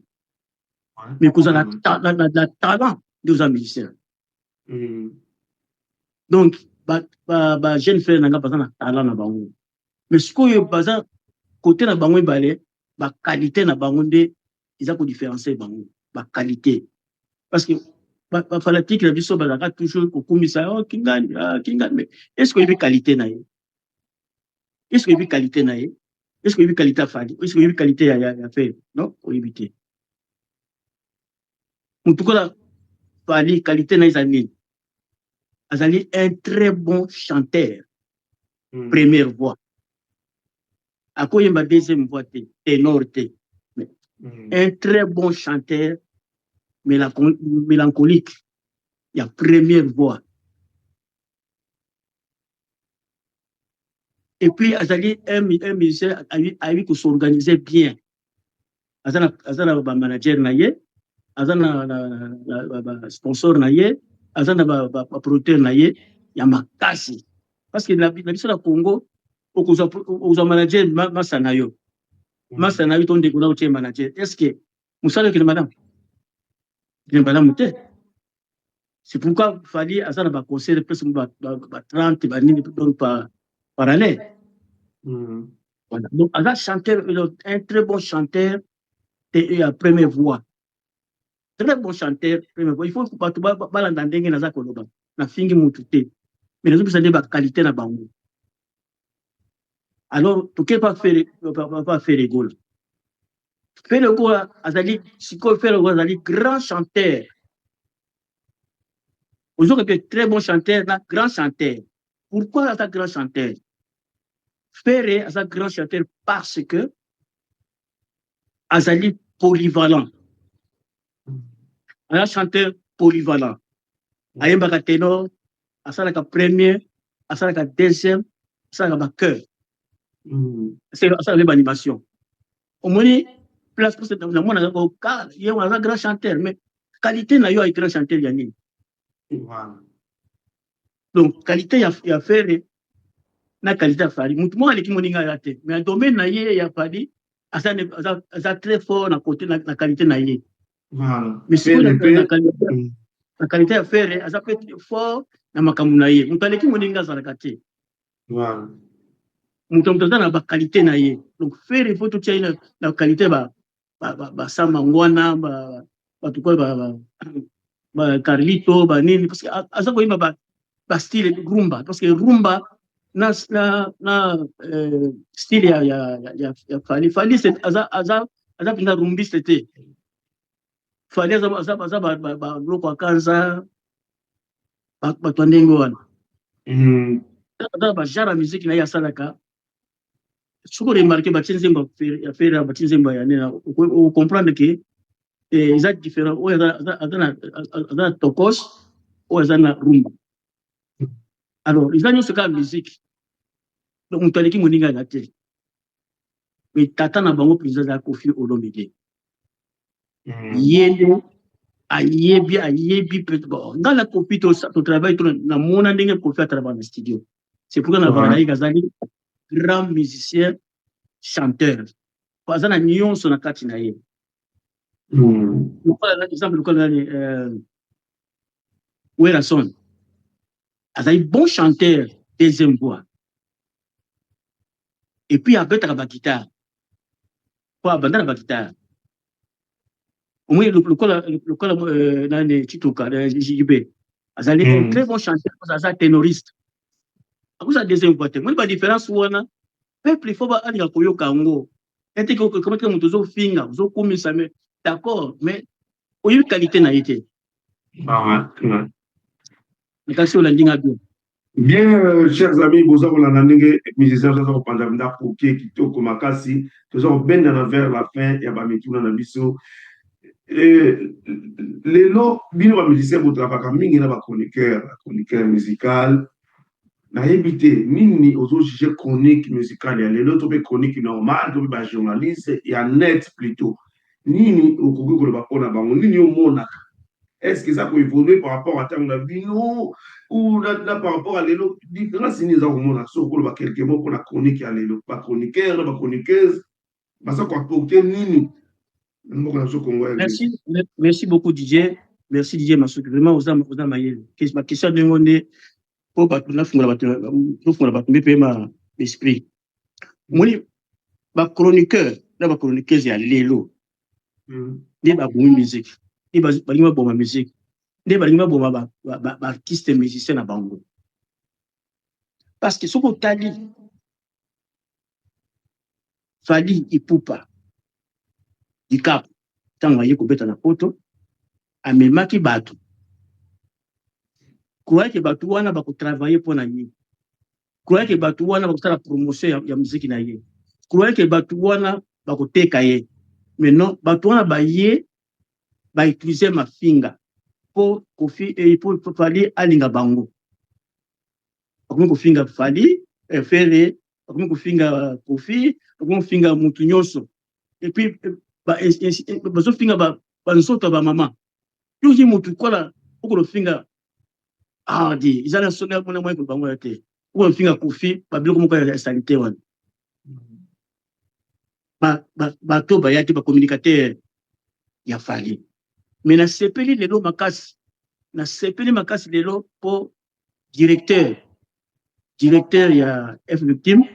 mais kozala na talent nde oza musicien. Donc ba jeune frère na nga baza na talent na bango, mais sikoyo baza kote na bango mibale, ba qualité na bango nde eza ko différencier bango, ba qualité, parce que ba fanatique na biso bazalaka toujours kokumisa: "Oh, Kingani, ah, Kingani." Mais est ce que oyebi qualité na ye? Est ce que oyebi qualité na ye? Est ce que oyebi qualité ya Fally? Est ce que oyebi qualité ya Ferre? Non, oyebi te. Motu kola Fally, qualité na ye eza nini? Azali un très bon chanteur, première voix. Akoyemba deuxième voix te, ténor te, mais un très bon chanteur mélancolique ya première voix. Et puis azali un musicien ayebi ko s'organiser bien. Aza na ba manager na ye, aza na ba sponsor na ye, aza na ba producteur na ye ya makasi, parce que na biso na Congo, okozwa manager masa na yo, masa na yo to ndeko na otie manager. Est ce que mosala okende malamu? Okende malamu te. C'est pourquoi Fally aza na ba concert presque ba 30 ba nini donc par année. Voilà. Donc aza chanteur, un très bon chanteur et ya première voix. Très bon chanteur, première voix. Il faut bato balanda ndenge naza koloba. Nafingi mutu te. Mais nazopesa nde ba qualité na bango. Alors toke pa Ferre Gola. Ferre Gola azali sikoyo, Ferre Gola azali grand chanteur. Ozoka mpe très bon chanteur na grand chanteur. Pourquoi aza grand chanteur? Ferre aza grand chanteur parce que azali polyvalent. Aza chanteur polyvalent. Ayembaka ténor, asalaka premier, asalaka deuxième, asalaka bachœur, asalaka mpe baanimation. Omoni place namonaka ye aza grand chanteur, mais qualité na yo ayi grand chanteur ya nini? Donc qualité ya Ferre na qualité ya Fally, mutu moko aleki moninga ya te, mais domaine na ye ya Fally aza, aza, aza très fort na côté na qualité na ye. Mais sikoyo na qualité ya Ferre, aza mpe fort na makambo na ye. Moto aleki moninga azalaka te. Moto aza na baqualité na ye. Donc Ferre, faut totia ye na qualité basamba ngwana, bato koyo ba Carlito, banini, parce que aza koyemba bastyle rumba, parce que rumba na style ya Fally. Fally aza mpenza rumbiste te. Fally aza biloko ya kanza, bato ya ndenge wana. Aza bagenre ya musique na ye asalaka. Soki oremarquer, batie nzembo ya Ferre, batie nzembo ya nena, ocomprendre ke eza différent. Oyo aza na tokos, oyo aza na rumba. Alors eza nyonso kaka musique. Donc moto aleki moninga aza te, mais tata na bango mpenza aza Koffi Olomide. Ye nde ayebi bon, ngai na Koffi totravaille, to namona ndenge Koffi atravaille na studio. C'est pourquoi na baka naye azali grand musicien chanteur, po aza na nyonso na kati na ye. Lokola exemple, lokola nani, Werrason azali bon chanteur deuxième voix et puis abetaka baguitare, po abanda na baguitare. Omoni lokola nani, Chituka JB azali un très bon chanteur, aza ténoriste, akoza deuxième voix te. Moni badifférence wana, peuple il faut alinga koyoka yango ete komaka moto ozofinga, ozokumisa, mais d'accord, mais oyebi qualité na ye te. Nakasi olandi nga bien? Bien, chers amis, boza kolanda ndenge musicien toza kopanza ndako ke kitoko makasi. Toza kobendana vers la fin ya bamituna na biso. Lelo bino bamusicien botravaka mingi na bachroniqueur, bachroniqueur musical. Nayebi te nini ozojuge chronique musicale ya lelo, to mpe chronique normale, to mpe bajournaliste ya net plutôt. Nini okoki koloba mpona bango? Nini omonaka? Est ce que eza koévolue par rapport à ntango na bino ou na par rapport à lelo? Différence nini eza komona? So okoloba quelque mot mpona chronique ya lelo, bachroniqueur na bachroniqueuse baza koapporte nini na mboka na biso Congo? Merci, merci beaucoup DJ, merci DJ Masuki. Vraiment oza mayele. Baquestion ndenge nde mpo bato nafungola bato, tofungola bato mpe ma esprit. Omoni bachroniqueur na bachroniqueuse ya lelo nde babomi musique, nde balingi baboma musique, nde balingi baboma baartiste musicien na bango, parce que soki otali Fally Ipupa Dicap, ntango aye kobeta na Poto, amemaki bato croyake bato wana bakotravaille mpo na ye, croyake bato wana bakosala promotion ya muziki na ye, croyake bato wana bakoteka ye. Mais non, bato wana baye bautilize mafinga mpo Koffi, mpo Fally alinga bango. Bakomi kofinga Fally, Ferre, bakomi kofinga Koffi, bakomi kofinga mutu nyonso, et puis bazofinga banzoto ya bamama. Yoki mutu kola okolofinga di eza na soni mona mwa bango ya te. Okolofinga Koffi babiloko moko ya saleté wana. Bato baya te, bacommunicateur ya Fally. Mais nasepeli lelo makasi. Nasepeli makasi lelo mpo directeur ya F Victime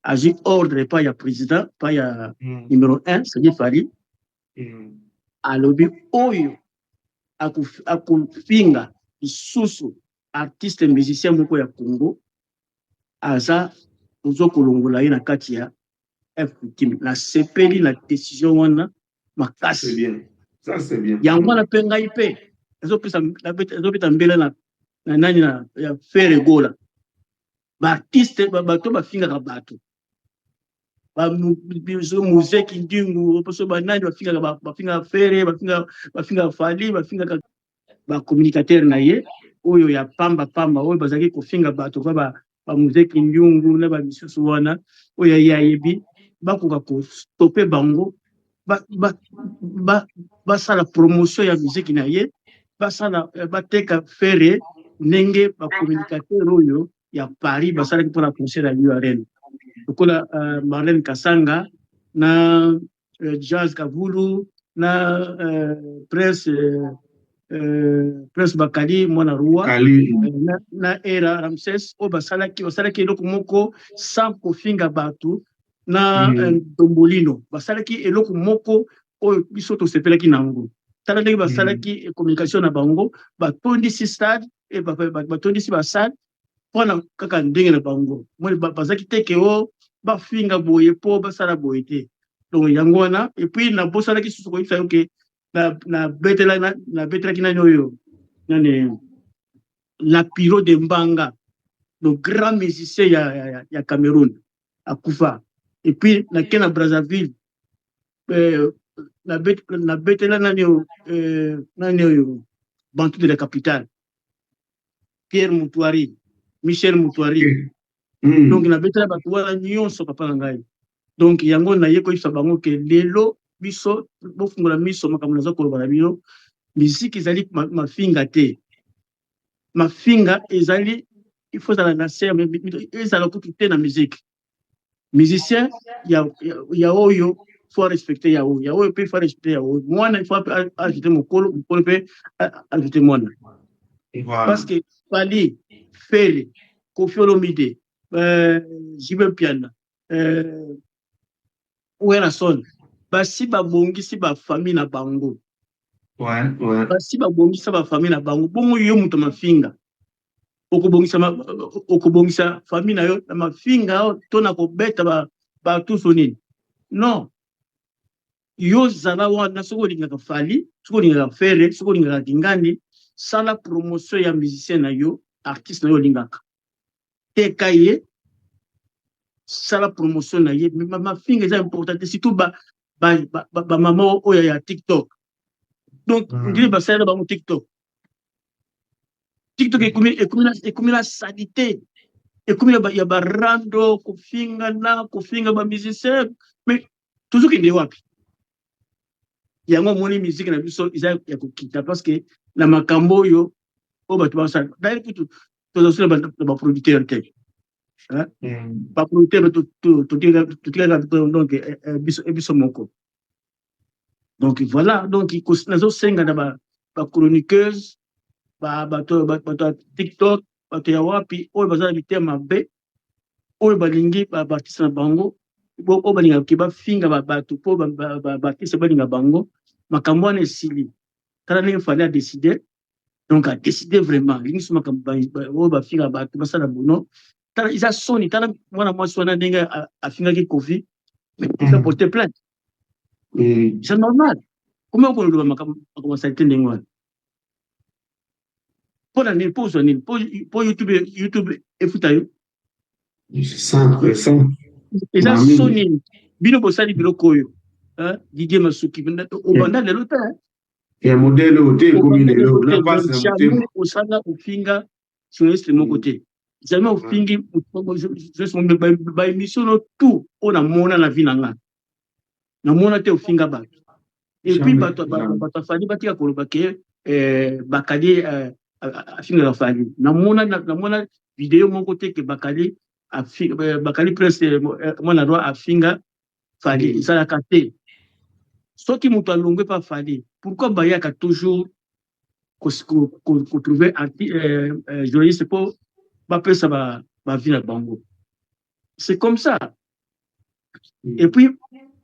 azwi ordre epai ya président, epai ya numéro 1, c'est-à-dire Fally. Alobi oyo akofinga lisusu artiste musicien moko ya Congo, aza ozo kolongola ye na kati ya F Victime. Nasepeli na décision wana makasi. Yango wana mpe ngai mpe ezopeta mbela na nani, na ya Ferre Gola. Baartiste, bato bafingaka bato, muzeki ndingu poso, banani bafingaka, bafingaka Ferre, bafingaka Fally, bafingaka bacommunicateur na ye oyo ya pamba pamba, oyo bazalaki kofinga bato kwa bamuzeki ndiungu na bamisusu wana oyo ye ayebi, bakoka kostopper bango, basala promotion ya miziki na ye, basala bateka Ferre ndenge bacommunicateur oyo ya Paris basalaki mpona concert ya U Arena, lokola Marlène Kasanga na Jazz Kavulu na Prince Bakali mwana roi na Era Ramses, oyo basalaki eloko moko sans kofinga bato na Dombolino. Basalaki eloko moko oyo biso tosepelaki na yango. Tala ndenge basalaki communication na bango, batondisi stade, batondisi basalle mpona kaka ndenge na bango. Bazalaki te ke o bafinga boye mpo basala boye te. Donc yango wana. Et puis nabosanaki susu koyebisa yo ke nabetelaki nani oyo, nani, Lapiro de Mbanga, le grand musicien ya Cameroun akufa. Et puis nake na Brazzaville, nabetela nani oyo, nani oyo, Bantu de la Capitale, Pierre Mutuari, Michel Mutuari. Donc nabetela bato wana nyonso, papa na ngai. Donc yango naye koyebisa bango ke lelo biso bofungola miso. Makambo naza koloba na bino, miziki ezali mafinga te. Mafinga ezali, il faut ezala na se, ezala kutu te na musique. Musicien ya oyo faut respecter ya oyo, ya oyo mpe faut respecter ya oyo. Mwana il faut ajouter mokolo, mokolo mpe ajouter mwana, parce que Fally, Ferre, Koffi Olomide, JB Mpiana, Werrason, basi babongisi bafamille na bango. Basi babongisa bafamille na bango. Bongo yo moto mafinga, okobongisa famille na yo na mafinga to na kobeta batuso nini? Non, yo zala wana. Soki olingaka Fally, soki olingaka Ferre, soki olingaka Dingani, sala promotion ya musicien na yo, artiste na yo olingaka, teka ye, sala promotion na ye. Mafinga eza important te, surtout bamama oyo ya TikTok. Donc ndenge basalela bango TikTok, TikTok ekomi na saleté, ekomi ya barando, kofingana, kofinga bamusicien. Mais tozokende wapi? Yango omoni musique na biso eza ya kokita, parce que na makambo oyo bato basala. D'ailleurs kutu toza so na baproducteur te, baproducteur totikaka donc biso moko. Donc voilà. Donc nazosenga na bachroniqueuse, bato ya TikTok, bato ya wapi oyo baza na mitema mabe, oyo balingi baartiste na bango, oyo balingaka ke bafinga bato mpo baartiste balinga bango, makambo wana esili. Tala ndenge Fally adécider. Donc adécider vraiment, alingi so makambo oyo bafinga bato basala bono. Tala, eza soni. Tala mwana mwasi wana ndenge afingaki Koffi, mais eza porter plainte, c'est normal. Comment okoloba makambo asali te ndenge wana? Mpo na nini? Mpo ozwa nini? Mpo YouTube efuta yo? Eza soni. Bino bosali biloko oyo, Didier Masuki, obanda lelo te. Ya modèle oyo te, ekomi lelo na pasi na motema. Osala ofinga journaliste moko te, jamais ofingi baémission no tout oyo namona na vie na nga, namona te ofinga bato. Et puis bato afali batika koloba ke Bakali afingaka Fally. Namona video moko te ke Bakali Prince mwana roi afinga Fally. Ezalaka te. Soki moto alongwe mpa Fally, pourquoi bayaka toujours? Kotrouver journaliste mpo bapesa baavis na bango. C'est comme ça. Et puis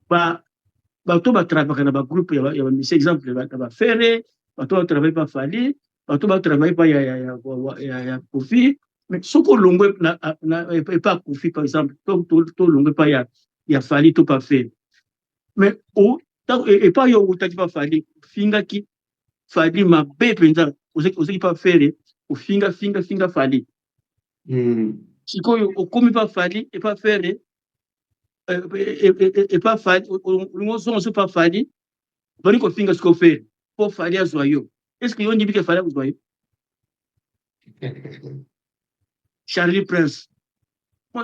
bato batravaillaka na bagroupe ya bamusicien, exemple na baFerre, bato batravaille pa Fally, bato batravaille pa ya Koffi. Mais soki olongwe epa Koffi, par exemple, to olongwe epa ya Fally to pa Ferre, mais epa yo outaki pa Fally, ofingaki Fally mabe mpenza, ozaki pa Ferre, ofinga finga finga Fally. Sikoyo okomi pa Fally, epa Ferre, epa Fally, olingi ozonga so pa Fally, bali kofinga sikoyo Ferre mpo Fally azwa yo. Est ce que yo ndimi ke Fally akozwa yo? Charlie Prince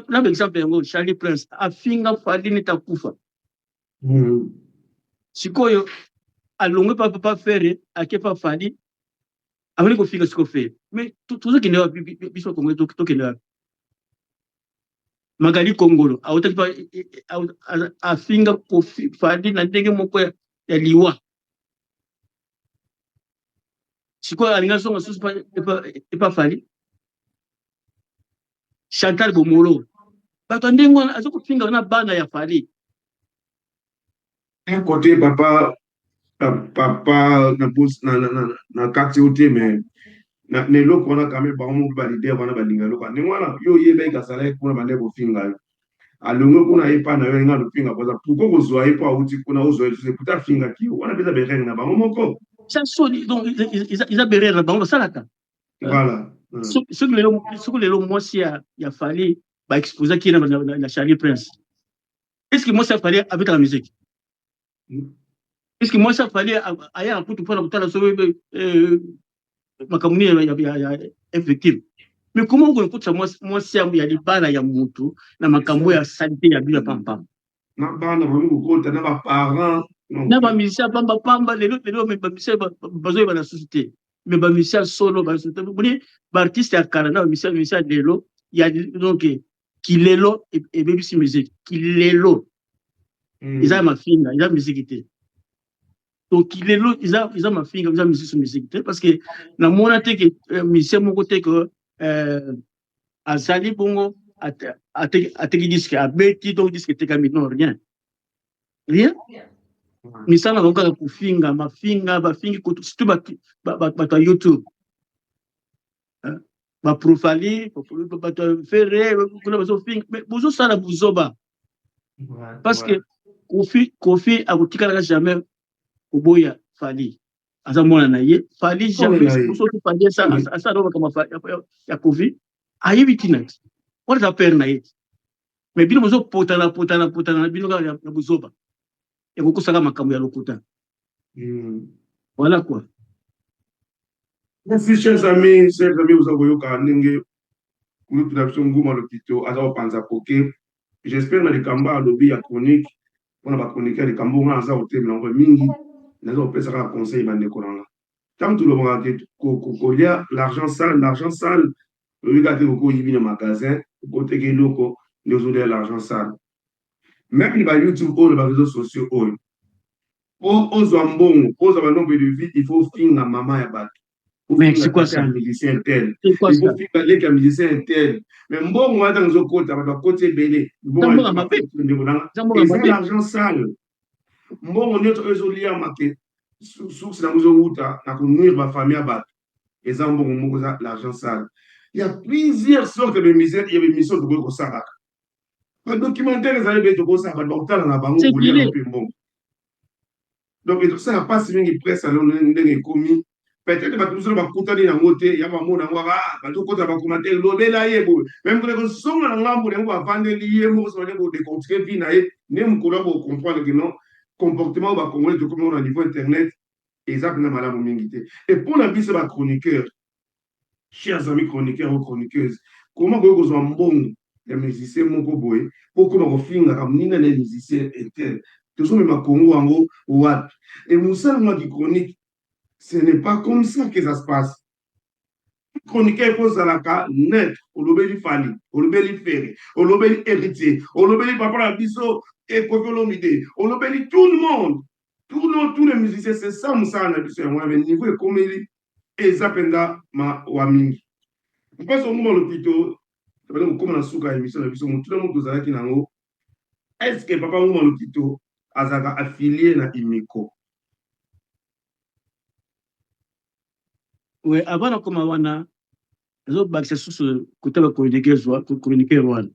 na baexemple yango, Charlie Prince afinga Fally neti akufa. Sikoyo alongwe pa Ferre, ake pa Fally, abali kofinga sikoyo Ferre. Mais tozokende wapi? Biso Kongo tokende wapi? Magali Kongolo autaki pa, afinga Koffi, Fally na ndenge moko ya liwa. Sikoyo alingi azonga susu epa Fally. Chantal Bomolo, bato ya ndenge wana aza kofinga na bana ya Fally. Un côté, papa, papa, na kati oyo te, mais na eloko wana quand même, bango moko baleader wana balinga eloko ndenge wana. Yo oyebaki azalaki kuna, bande kofinga yo, alongwe kuna, ye mpa na yo, alinga lofinga koza. Pourquoi kozwa ye mpo awuti kuna, ozwa ye lisusu ekuta afingaki yo wana? Mpe eza berere na bango moko. Eza soni. Donc eza berere na bango basalaka. Voilà. Soki lelo mwasi ya Fally baexposaki ye na Charlie Prince, est ce que mwasi ya Fally abetaka musique? Est ce que mwasi ya Fally ayaka kutu mpona kotala soki makambo nini ya effective? Mais comment okoki kokotisa mwasi ya libala ya motu na makambo ya saleté ya bino ya pampamba? Na bana bami kokota na baparent. Na bamusicien pamba pamba. Lelo lelo bamusicien bazoyeba na susu te, mais bamusicien solo moni baartiste ya kala na bamusicien ya lelo ya, donc kilelo ebebisi musique. Kilelo eza ya mafinga, eza musique te. Donc kilelo eza mafinga, eza misusu musique te, parce que namona te ke musicien moko te ke azali bongo ateki disque, abeti, donc disque etekami. Non, rien, rien. Misala bango kaka kofinga, mafinga, bafingi, surtout bato ya YouTube, baprofali, bato ya Ferre kuna bazofinga, bozosala buzoba, parce que Koffi akotikalaka jamais koboya Fally, aza mwana na ye. Fally jamais, soki Fally asala makambo ya Koffi, ayebi ntina ti wana eza père na ye ti. Mais bino bozopotana potana potana na bino kaka ya buzoba, ya kokosaka makambo ya lokuta. Voilà quoi. Merci, chers amis, chers amis. Oza koyoka ndenge kulutu na biso Nguma Lokito aza kopanza poke. J'espère na likambo alobi ya chronique, mpona bachronique ya likambo nga naza kotelemela yango mingi, naza kopesa kaka conseil bandeko na nga. Ntango tolobaka ke kolia l'argent sale, l'argent sale lobi kaka te koki oyibi na magasin, okoteka eloko nde ozolia l'argent sale. Même na baYouTube oyo, na baréseaux sociaux oyo, mpo ozwa mbongo, mpo ozwa banombre de vues, il faut finga mama ya bato, ofinga musicien tel, il faut finga leki ya musicien tel. Mais mbongo wana ntango ezokota, bato bakoti ebele, ndeko nanga, eza l'argent sale. Mbongo nyonso oyo ezoliama ke source nango ezowuta na konuire bafamille ya bato, eza mbongo moko eza l'argent sale. Il y a plusieurs sortes de misère ya bémission tokoki kosalaka, badocumentaire ezali ebele tokosala, bato bakotala na bango, kolia mpe mbongo. Donc ezosala mpasi mingi. Presse alo ndenge ekomi, peut-être bato mosusu bakutani yango te, ya bamona yango, bazokota bacommentaire, lobela ye boye. Mais mokolo ekozonga na ngambo yango, bavandeli ye moko, soki kodécortiquer vie na ye, nde mokolo ya kocomprendre ke non, comportement oyo bacongolais tokomi na niveau internet eza mpenza malamu mingi te. Et mpo na biso bachroniqueur, chers amis chroniqueurs ou chroniqueuses, comment koki kozwa mbongo ya musicien moko boye mpo okóma kofingaka moninga na ye musicien intel? Tozomema Kongo yango wapi? E mosala ngo ya chronique, ce n'est pas comme ça que ça se passe. Chroniqueur efo ozalaka neutre. Olobeli Fally, olobeli Ferre, olobeli Héritier, olobeli papa na biso Koffi Olomide, olobeli tout le monde, tout le monde, tous les musiciens, c'est ça mosala na biso yango wana. Mais niveau ekomeli. Eza mpenza mawa mingi. Papa Songuma Lokito, tobandi kokoma na suka ya emission na biso. Motuna moko tozalaki na yango, est-ce que Papa Nguma Lokito azalaka affilié na Imiko? Oui, avant nakoma wana, nazobakisa susu kota ba chroniqueurs wa chroniqueur wana.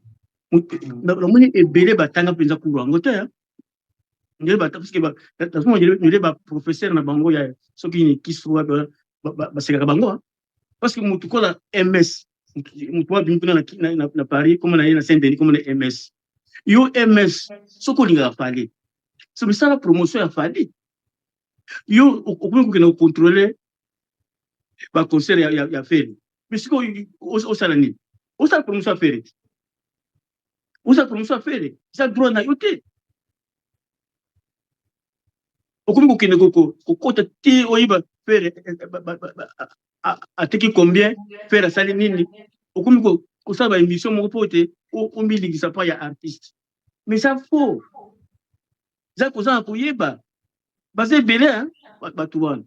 Namoni ebele batanga mpenza kuru yango te. Ndele ba parce que ba nazomona ndele ba professeur na bango ya soki ni kisu wapi basekaka bango parce que mutu kola MS mutu abimi kuna na Paris comme na ye na Saint Denis comme na MS yo MS soki olingaka Fally so misala promotion ya Fally yo okomi kokende kocontrole baconcert ya Ferre, mais sikoyo osala nini? Osala promotion ya Ferre, osala promotion ya Ferre, eza droit na yo te. Okomi kokende kokota te oyeba Ferre ateki combien, Ferre asali nini. Okomi kosala baémission moko mpo ete omilingisa pa ya artiste, mais eza faux, eza kozanga koyeba. Baza ebele bato wana.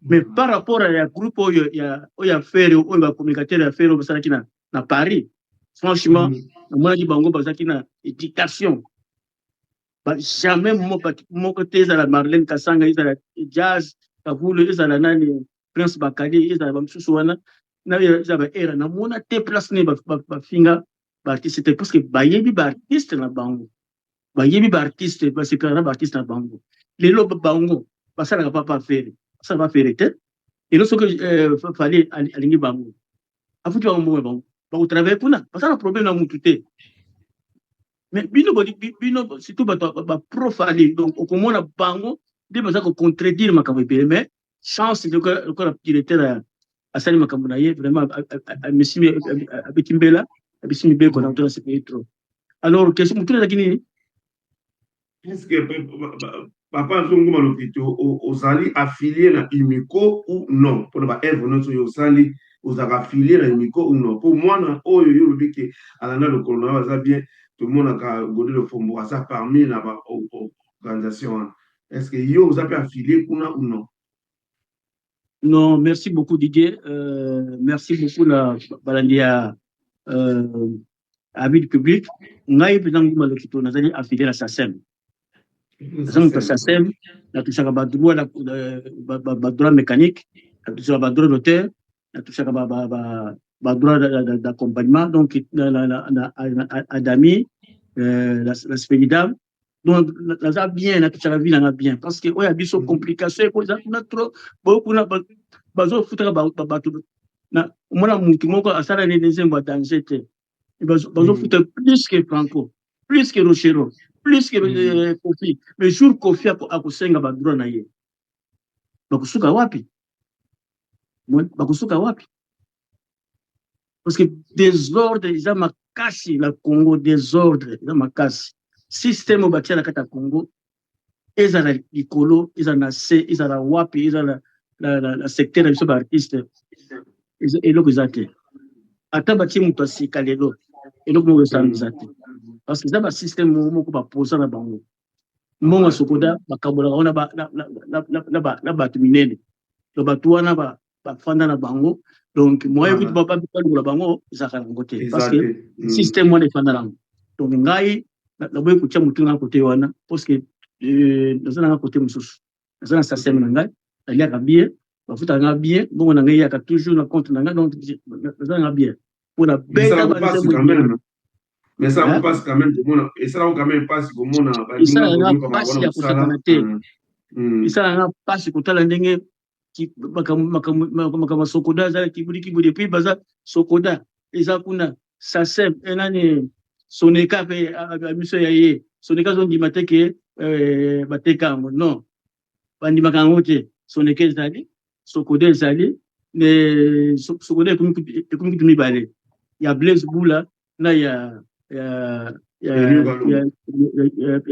Mais par rapport ya groupe oyo ya oyo ya Ferre, oyo bacommunicateur ya Ferre oyo basalaki na Paris, franchement namonaki bango bazalaki na éducation. Jamais moko te, ezala Marlène Kasanga, ezala Jazz Kavulu, ezala nani Prince Bakali, ezala bamosusu wana, eza baera namona te place nini bafinga baartiste te, parce que bayebi baartiste na bango, bayebi baartiste, basepelaka na baartiste na bango. Lelo bango basalaka papa Ferre, basalaka Ferre te. Lelo soki Fally alingi bango, afuti bango mbongo na bango, bakotravaille kuna, basala problème na mutu te. Mais bino bino surtout bato bapro Fally, donc okomona bango nde baza kocontredire makambo ebele. Mais chance lokola directeur asali makambo na ye, vraiment amesimi, abeti mbela, abisi mibeko na to nasepeli trop. Alors question motuna ezalaki nini? Est-ce que Papa Nzonguma Lokito ozali affilié na Imiko ou non? Mpona baœuvre nyonso oyo osali, ozalaka affilié na Imiko ou non? Mpo mwana oyo yo olobi ke alanda lokolo na yo aza bien, tomonaka Godé Lofombo aza parmi na baorganisation wana. Est ce que yo oza mpe affilié kuna ou non? Non, merci beaucoup Didier. Merci beaucoup na balandi ya avis du public. Ngai mpenza Nguma Lokito nazali affilié na SACEM. Naza moto ya SACEM, natusaka badroit, badroit mécanique, natusaka badroit d'auteur, natusaka badroit d'accompagnement, donc na Adami, la Spedidam. Donc naza bien, natusaka vie nanga bien, parce que oyo ya biso complication eko eza kuna trop boyo kuna bazofutaka bato. Omona mutu moko asala nini, nzembo ya danger te, bazofuta plus que Franco, plus que Rochero, plus que Kofi. Mais jour Kofi akosenga badroit na ye, bakosuka wapi? Bakosuka wapi? Parce que désordre eza makasi na Congo, désordre eza makasi. Système oyo batia na kati ya Congo, ezala likolo, ezala na se, ezala wapi, ezala na secteur na biso baartiste, eloko eza te. Ata batie moto asika lelo, eloko moko esalama eza te, parce que eza basystème moko baposa na bango. Mbongo ya SOCODA bakabolaka wana na bato minene. Donc bato wana bafanda na bango, donc moyen kutu balongola bango ezalaka nango te, parce que système wana efanda nango. Donc ngai naboyi kotia motu nga kote wana, parce que naza nanga kote mosusu, naza na SACEM na ngai, naliaka bien, bafutaka nga bien, mbongo na ngai eyaka toujours na compte na ngai. Donc naza nanga bien mpona beta. Mais esalaka mpasi quand même komona, esalaka quand même mpasi komona. Esalaka mpasi ya kosakana te. Esalaka mpasi kotala ndenge makambo ya SOCODA eza kibudi kibudi, et puis baza SOCODA eza kuna, SACEM, enani, Soneka mpe miso ya ye. Soneka azondima te ke bateka yango. Non, bandimaka yango te. Soneka ezali, SOCODA ezali. SOCODA ekomi kutu mibale, ya Blaise Bula na ya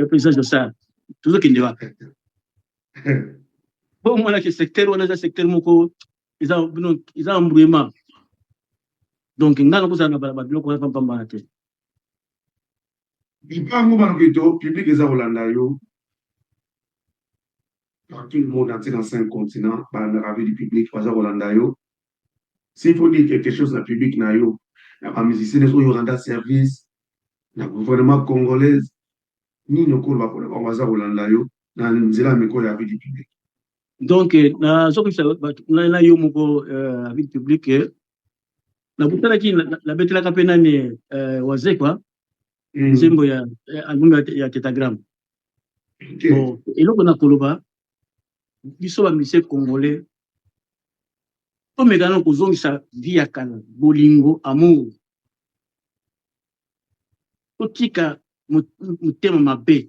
président Josar. Tozokende wapi? Bomonaki secteur wana eza secteur moko eza embrouillement. Donc ngai nakozala na babiloko wana pampambana te. Lipango Malokito, public eza kolanda yo. Partout le monde entier, dans cinq continents, balandaka Vie du public, baza kolanda yo. S'il faut dire quelque chose na public na yo, na bamusicien nyonso oyo oranda service na gouvernement congolaise, nini okoloba mpona bango baza kolanda yo na nzela ya mikolo ya Vie du public? Donc nazokisa bato na yo moko, Vie du public, nabutanaki, nabetelaka mpe nani, Wazekwa, nzembo ya album ya Tétagramme. Bon, eloko na koloba, biso bamusicien congolais, tomeka nano kozongisa vie ya kala, bolingo, amour. Totika motema mabe,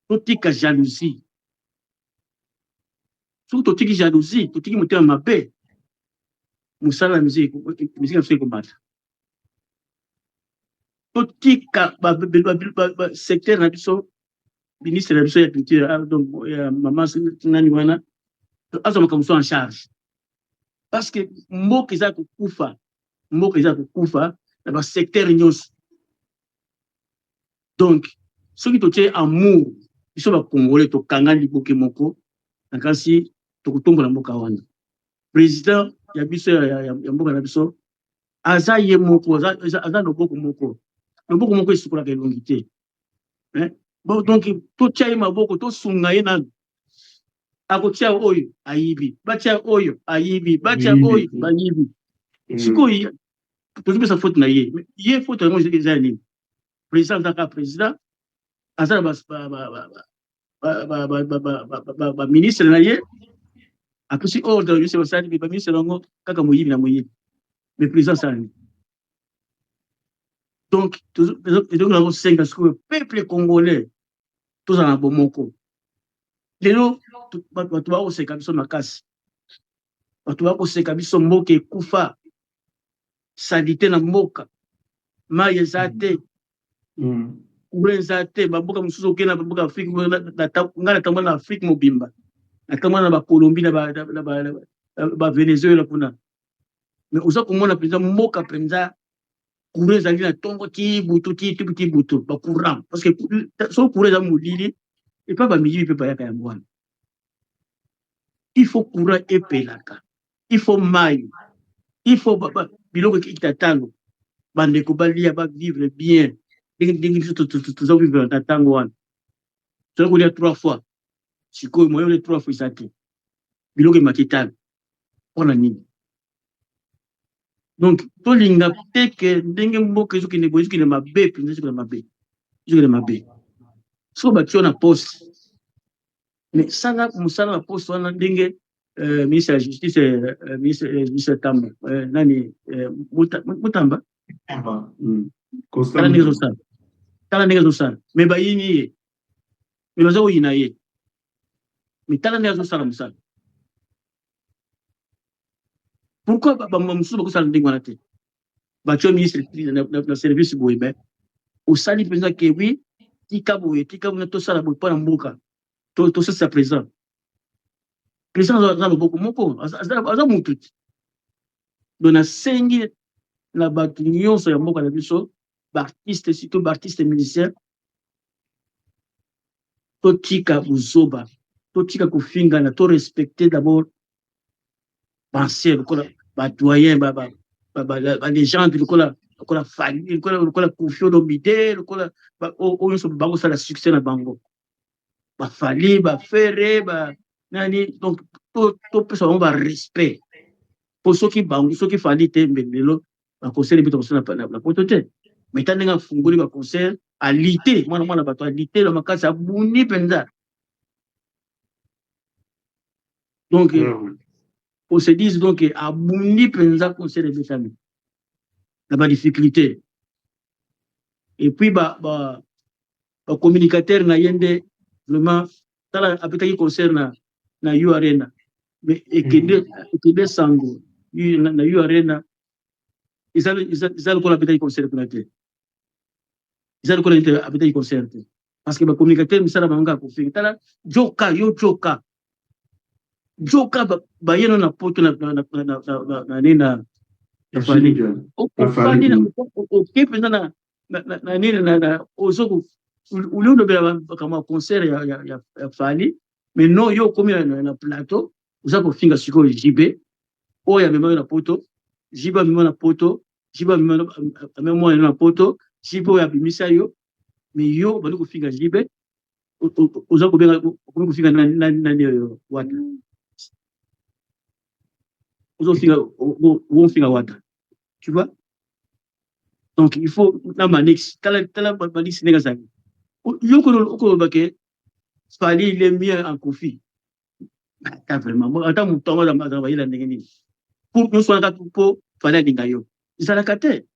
totika jalousie. Soki totiki jalousie, totiki motema mabe, mosala ya musique na biso ekobata. Totika basecteur na biso, ministre na biso ya culture, donc ya mama nani wana, azwa makambo so en charge, parce que mboka eza kokufa, mboka eza kokufa na basecteur nyonso. Donc soki totie amour, biso bacongolais tokanga liboke moko na kasi, tokotombola mboka wana. Président ya biso ya mboka na biso aza ye moko, aza loboko moko, loboko moko esukolaka elongi te. Bon, donc totia ye maboko, tosunga ye nanu. Akotia oyo ayibi, batia oyo ayibi, batia oyo bayibi. Sikoyo tozopesa faute na ye. Ye faute yango eza ya nini? Président aza kaka président, aza na baministre na ye, apesi ordre nyonso basali. Baministre yango kaka moyibi na moyibi, mais président asala nini? Donc eloko kosenga sikoyo, peuple congolais, tozala na bomoko. Lelo bato bakoseka biso makasi, bato bakoseka biso. Mboka ekufa, saleté na mboka, mai eza te, courant eza te. Bamboka mosusu, okende na bamboka Afrique, ngai natambola na Afrique mobimba, natambola na Bacolombie, na Bavenezuela kuna, mais oza komona mpenza mboka mpenza, courant ezali na ntongo ti butu, ti ti butu, bacourant. Parce que soki courant eza molili, epa bamiyibi mpe bayaka. Yango wana il faut courant epelaka, il faut mai, il faut biloko ekita talo, bandeko balia, bavivre bien ndenge biso toza vivre na ntango wana. Toza kolia trois fois, sikoyo moyen olia trois fois eza te. Biloko emati talo, mpona nini? Donc tolinga te ke ndenge mboka ezokende boye, ezokende mabe mpenza, ezokende mabe, ezokende mabe. Soki batie na poste, mais sala mosala na poste wana ndenge ministre ya justice, ministre Tamba, nani, Mutamba, tala ndenge ezosala, tala ndenge ezosala. Mais bayini ye, mais baza koyina ye, mais tala ndenge azosala mosala. Pourquoi bamosusu bakosala ndenge wana te? Batie ministre na service boye, mais osali mpenza ke wi, tika boye, tika boye, tosala boye mpo na mboka, tosalisa président. Président aza loboko moko, aza mutu te. Donc nasengi na bato nyonso ya mboka na biso, baartiste, surtout baartiste musicien, totika buzoba, totika kofingana, torespecte d'abord baancien lokola badoyen, balégende lokola Fally, lokola Koffi Olomide, lokola oyo nyonso bakosala succès na bango, baFally, baFerre, banani. Donc topesa bango barespect, po soki bango, soki Fally te, mbele lelo baconcert mpe tokosala na poto te. Mais ta ndenge afungoli baconcert, alite mwana mwana bato, alite na makasi, abundi mpenza. Donc on se dise, donc abundi mpenza, concert ebetami na badifficulté. Et puis bacommunicateur na ye nde vraiment, tala, abetaki concert na U Arena, mais ekende sango na U Arena, eza lokola abetaki concert kuna te, eza lokola nete abetaki concert te, parce que bacommunicateur misala bango kaka kofinga. Tala joka yo, joka joka baye no na poto na nini na Fally, ofandi oke mpenza na nini, ozo oli olobela makambo ya concert ya Fally. Mais non, yo okomi na plateau, oza kofinga sikoyo JB oyo amema yo na poto, JB amema na poto, JB amema mwana na poto, JB oyo abimisa yo. Mais yo obandi kofinga JB, oza kobenga, okomi kofinga nani oyo? Wata. Ozofinga, okofinga Wata, tu vois? Donc il faut na Manix, tala, tala Manix ndenge azali. Yo okoloba ke Fally, il est mieux en Kofi. Ata vraiment, ata moto yango azala bayela ndenge nini pour nyonso wana? Kaka mpo Fally alinga yo, ezalaka te.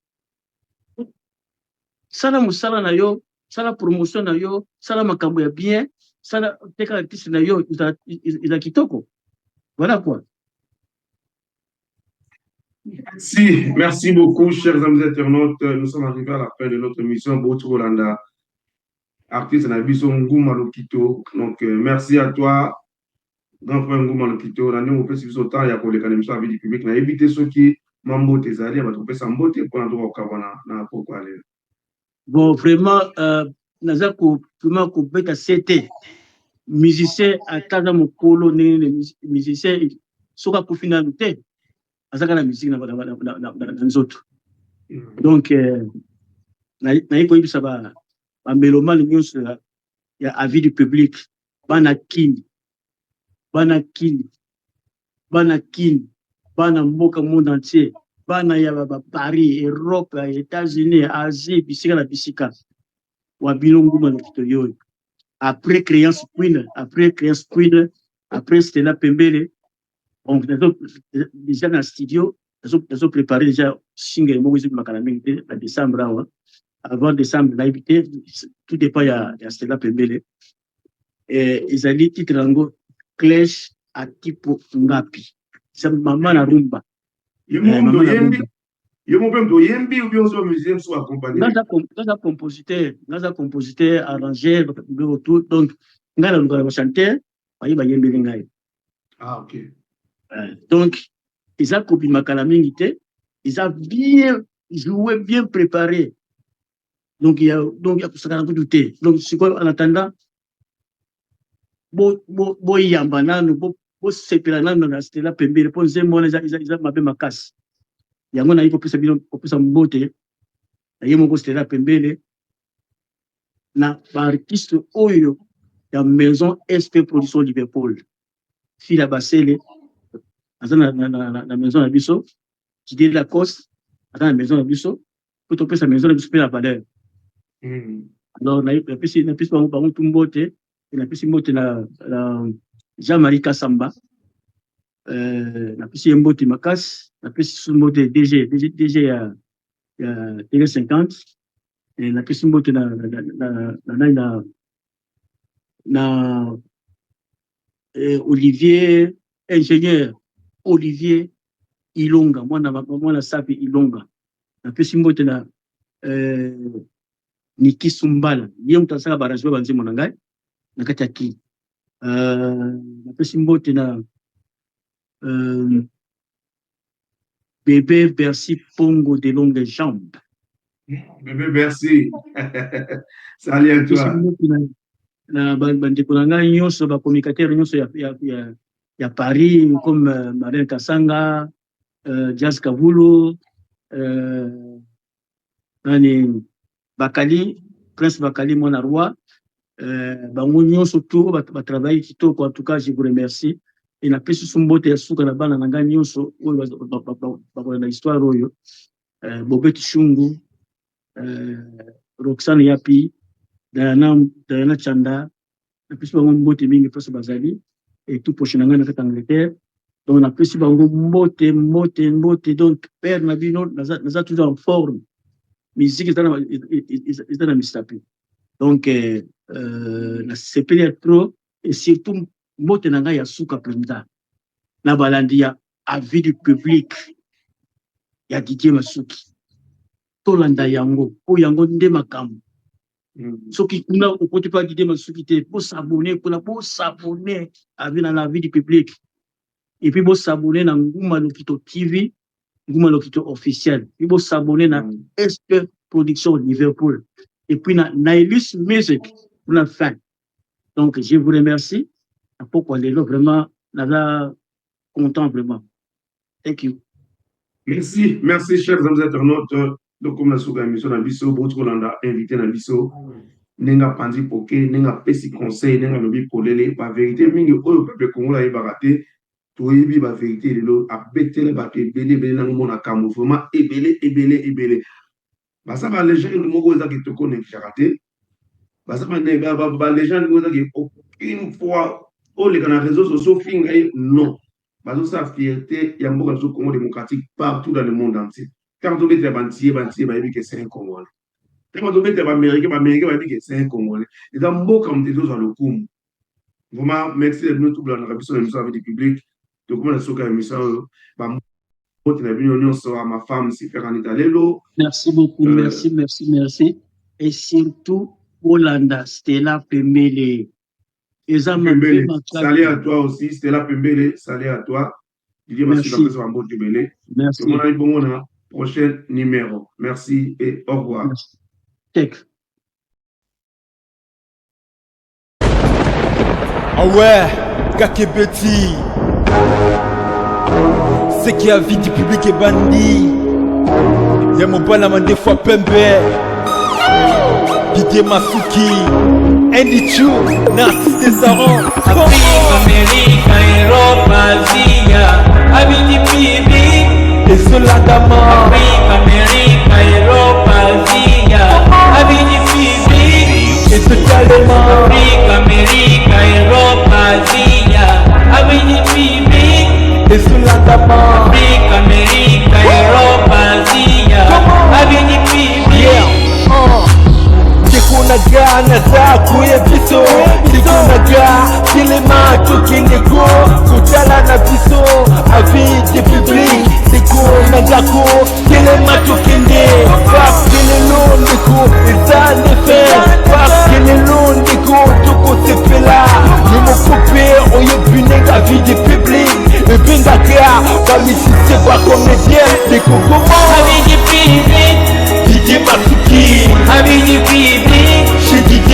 Sala mosala na yo, sala promotion na yo, sala makambo ya bien, sala teka artiste na yo, eza kitoko. Voilà quoi. Merci, merci beaucoup, chers amis internautes. Nous sommes arrivés à la fin de notre émission. Bokolanda, artiste na biso Nguma Lokito. Donc, merci à toi, grand frère Nguma Lokito. Na ndenge opesi biso temps ya koleka na émission ya Vie du public. Na éviter soki mwa mbote ezali ya bato kopesa mbote mpona tokokabwana na pokwa lelo. Bon, vraiment, naza ko vraiment kobeta sete. Musicien, ata aza mokolo ndenge nini, musicien soki akufi nanu te, azaka na musique na nzoto. Donc naye koyebisa bamélomane nyonso ya Avis du public, bana Kini, bana Kini, bana Kini, bana mboka, monde entier, bana ya Baparis, Europe, ya États-Unis, Asie, bisika na bisika, wa bino Nguma Lokito yoyo. Après Créance Queen, après Créance Queen, après Stella Pembele. Donc déjà na studio nazo préparer déjà single moko ezobimaka na mingi te, na décembre awa, avant décembre, nayebi te, tout dépend ya Stella Pembele. Ezali titre yango Clash Atipo Ngapi, eza mama na rumba. Yo moko mpe moto oyembi ou bien ozo musicien mosusu accompagné? Ngaza compositeur, ngaza compositeur, arrangeur, biloko tout. Donc ngai nalukaka bachanteur baye bayembeli ngai. Ah, ok. Donc eza kobima kala mingi te, eza bien joué, bien préparé. Donc ya, donc ya kosakana kutu te. Donc sikoyo, en attendant, boyamba nanu, bosepela nanu na Stela Pembele, mpo nzembo wana eza mabe makasi. Yango nayi kopesa bino, kopesa mbote na ye moko Stela Pembele, na baartiste oyo ya maison SP Production Liverpool. Fila Basele aza na maison na biso, Didier Lacoste aza na maison na biso, po topesa maison na biso mpe na valeur. Alors napesi bango tu mbote. Napesi mbote na Jean-Marie Kasamba, napesi ye mbote makasi. Napesi su mbote DG, DG, DG ya Télé 50. Napesi mbote na nani, na Olivier, ingénieur Olivier Ilonga, mwana Sapi Ilonga. Napesi mbote na Niki Sumbala, ye moto asala baarrangement banzembo na ngai na kati ya Kini. Napesi mbote na bébé Bercy Pongo de longue jambe. Bébé Bercy, salut à toi. Na bandeko na ngai nyonso, bacommunicateur nyonso ya Paris, comme Marine Kasanga, Jazz Kavulu, nani, Bakali, Prince Bakali, mwana roi, bango nyonso tu batravaille kitoko. En tout cas, je vous remercie et napesi so mbote ya suka na bana na ngai nyonso oyo bakolanda histoire oyo: Bobeti Shungu, Roxane Yapi, Diana, Diana Chanda. Napesi bango mbote mingi place bazali, et tout proche na ngai na kati Angleterre. Donc napesi bango mbote, mbote, mbote. Donc père na bino naza toujours en forme, musique eza na misapi. Donc nasepeli ya trop. Et surtout mbote na ngai ya suka mpenza na balandi ya Avis du public ya Didier Masuki. Tolanda yango, mpo yango nde makambo. Soki kuna okoti mpa Didier Masuki te, bos'abonner kuna, bos'abonner avis na l'Avis du public, et puis bos'abonner na Nguma Lokito TV, Nguma Lokito officiel, puis bos'abonner na SP Production Liverpool, et puis na Nailus Music pour la fin. Donc je vous remercie. Na pokwa lelo vraiment naza content vraiment. Thank you. Merci, merci chers amis internautes. Tokomi na suka ya émission na biso, bouti kolanda invité na biso ndenge apanzi poke, ndenge apesi conseil, ndenge alobi polele baverité mingi oyo peuple congolais ayebaka te. Toyebi baverité lelo, abetele bato ebele ebele nango mona kambo vraiment ebele ebele ebele. Baza balégende moko eza kitoko, négligeaka te. Baza balégende moko eza ke aucune fois oleka na réseau sociaux finga ye, non. Bazosala fierté ya mboka biso Congo démocratique partout dans le monde entier. Ntango tobetela bantie, bantie bayebi ke c'est un Congolais. Ntango tobetela baaméricain, baaméricain bayebi ke c'est un Congolais. Eza mboka moto ezozwa lokumu vraiment. Merci na bino tobolandaka biso na émission ya vie publique. Tokoma na suka ya émission oyo. Bambote na bino nyonso, ya ma femme Super Anita lelo. Merci beaucoup. Merci, merci, merci, et surtout bolanda Stella Pembele, eza mabe. Salut à toi aussi, Stella Pembele, salut à toi. Didier Masuka apesa bambote ebele. Tomonani bongo na prochain numéro. Merci et au revoir. Tek. Ah ouais, Kakebeti. Ce qui a vie du public est bandit. Ya mobala mandefu pembe. Didier Masuki. Andy Chu, Narcisse Desaron. Afrique, Amérique, Europe, Asia, Abidi Bibi, Ezolandama. Afrique, Amérique, Europe, Asia, Abidi Bibi, Ezotalema. Afrique, Amérique, Europe, Asia, Abidi Bibi, Ezolandama. Afrique, Amérique, Europe, Asia, Abidi Bibi. Yeah. Ndeko na ga, naza koya biso. Ndeko na ga, telema, tokende ko kotala na biso avis de public. Ndeko na ndako, telema, tokende, parce que lelo ndeko eza nefe, parce que lelo ndeko tokosepela. Yo moko mpe oyebi ndenge avis de public ebengaka bamusicien, bacomédien. Ndeko, koma Abidi Bibi, Didier Masuki, Abidi Bibi, chez Didier.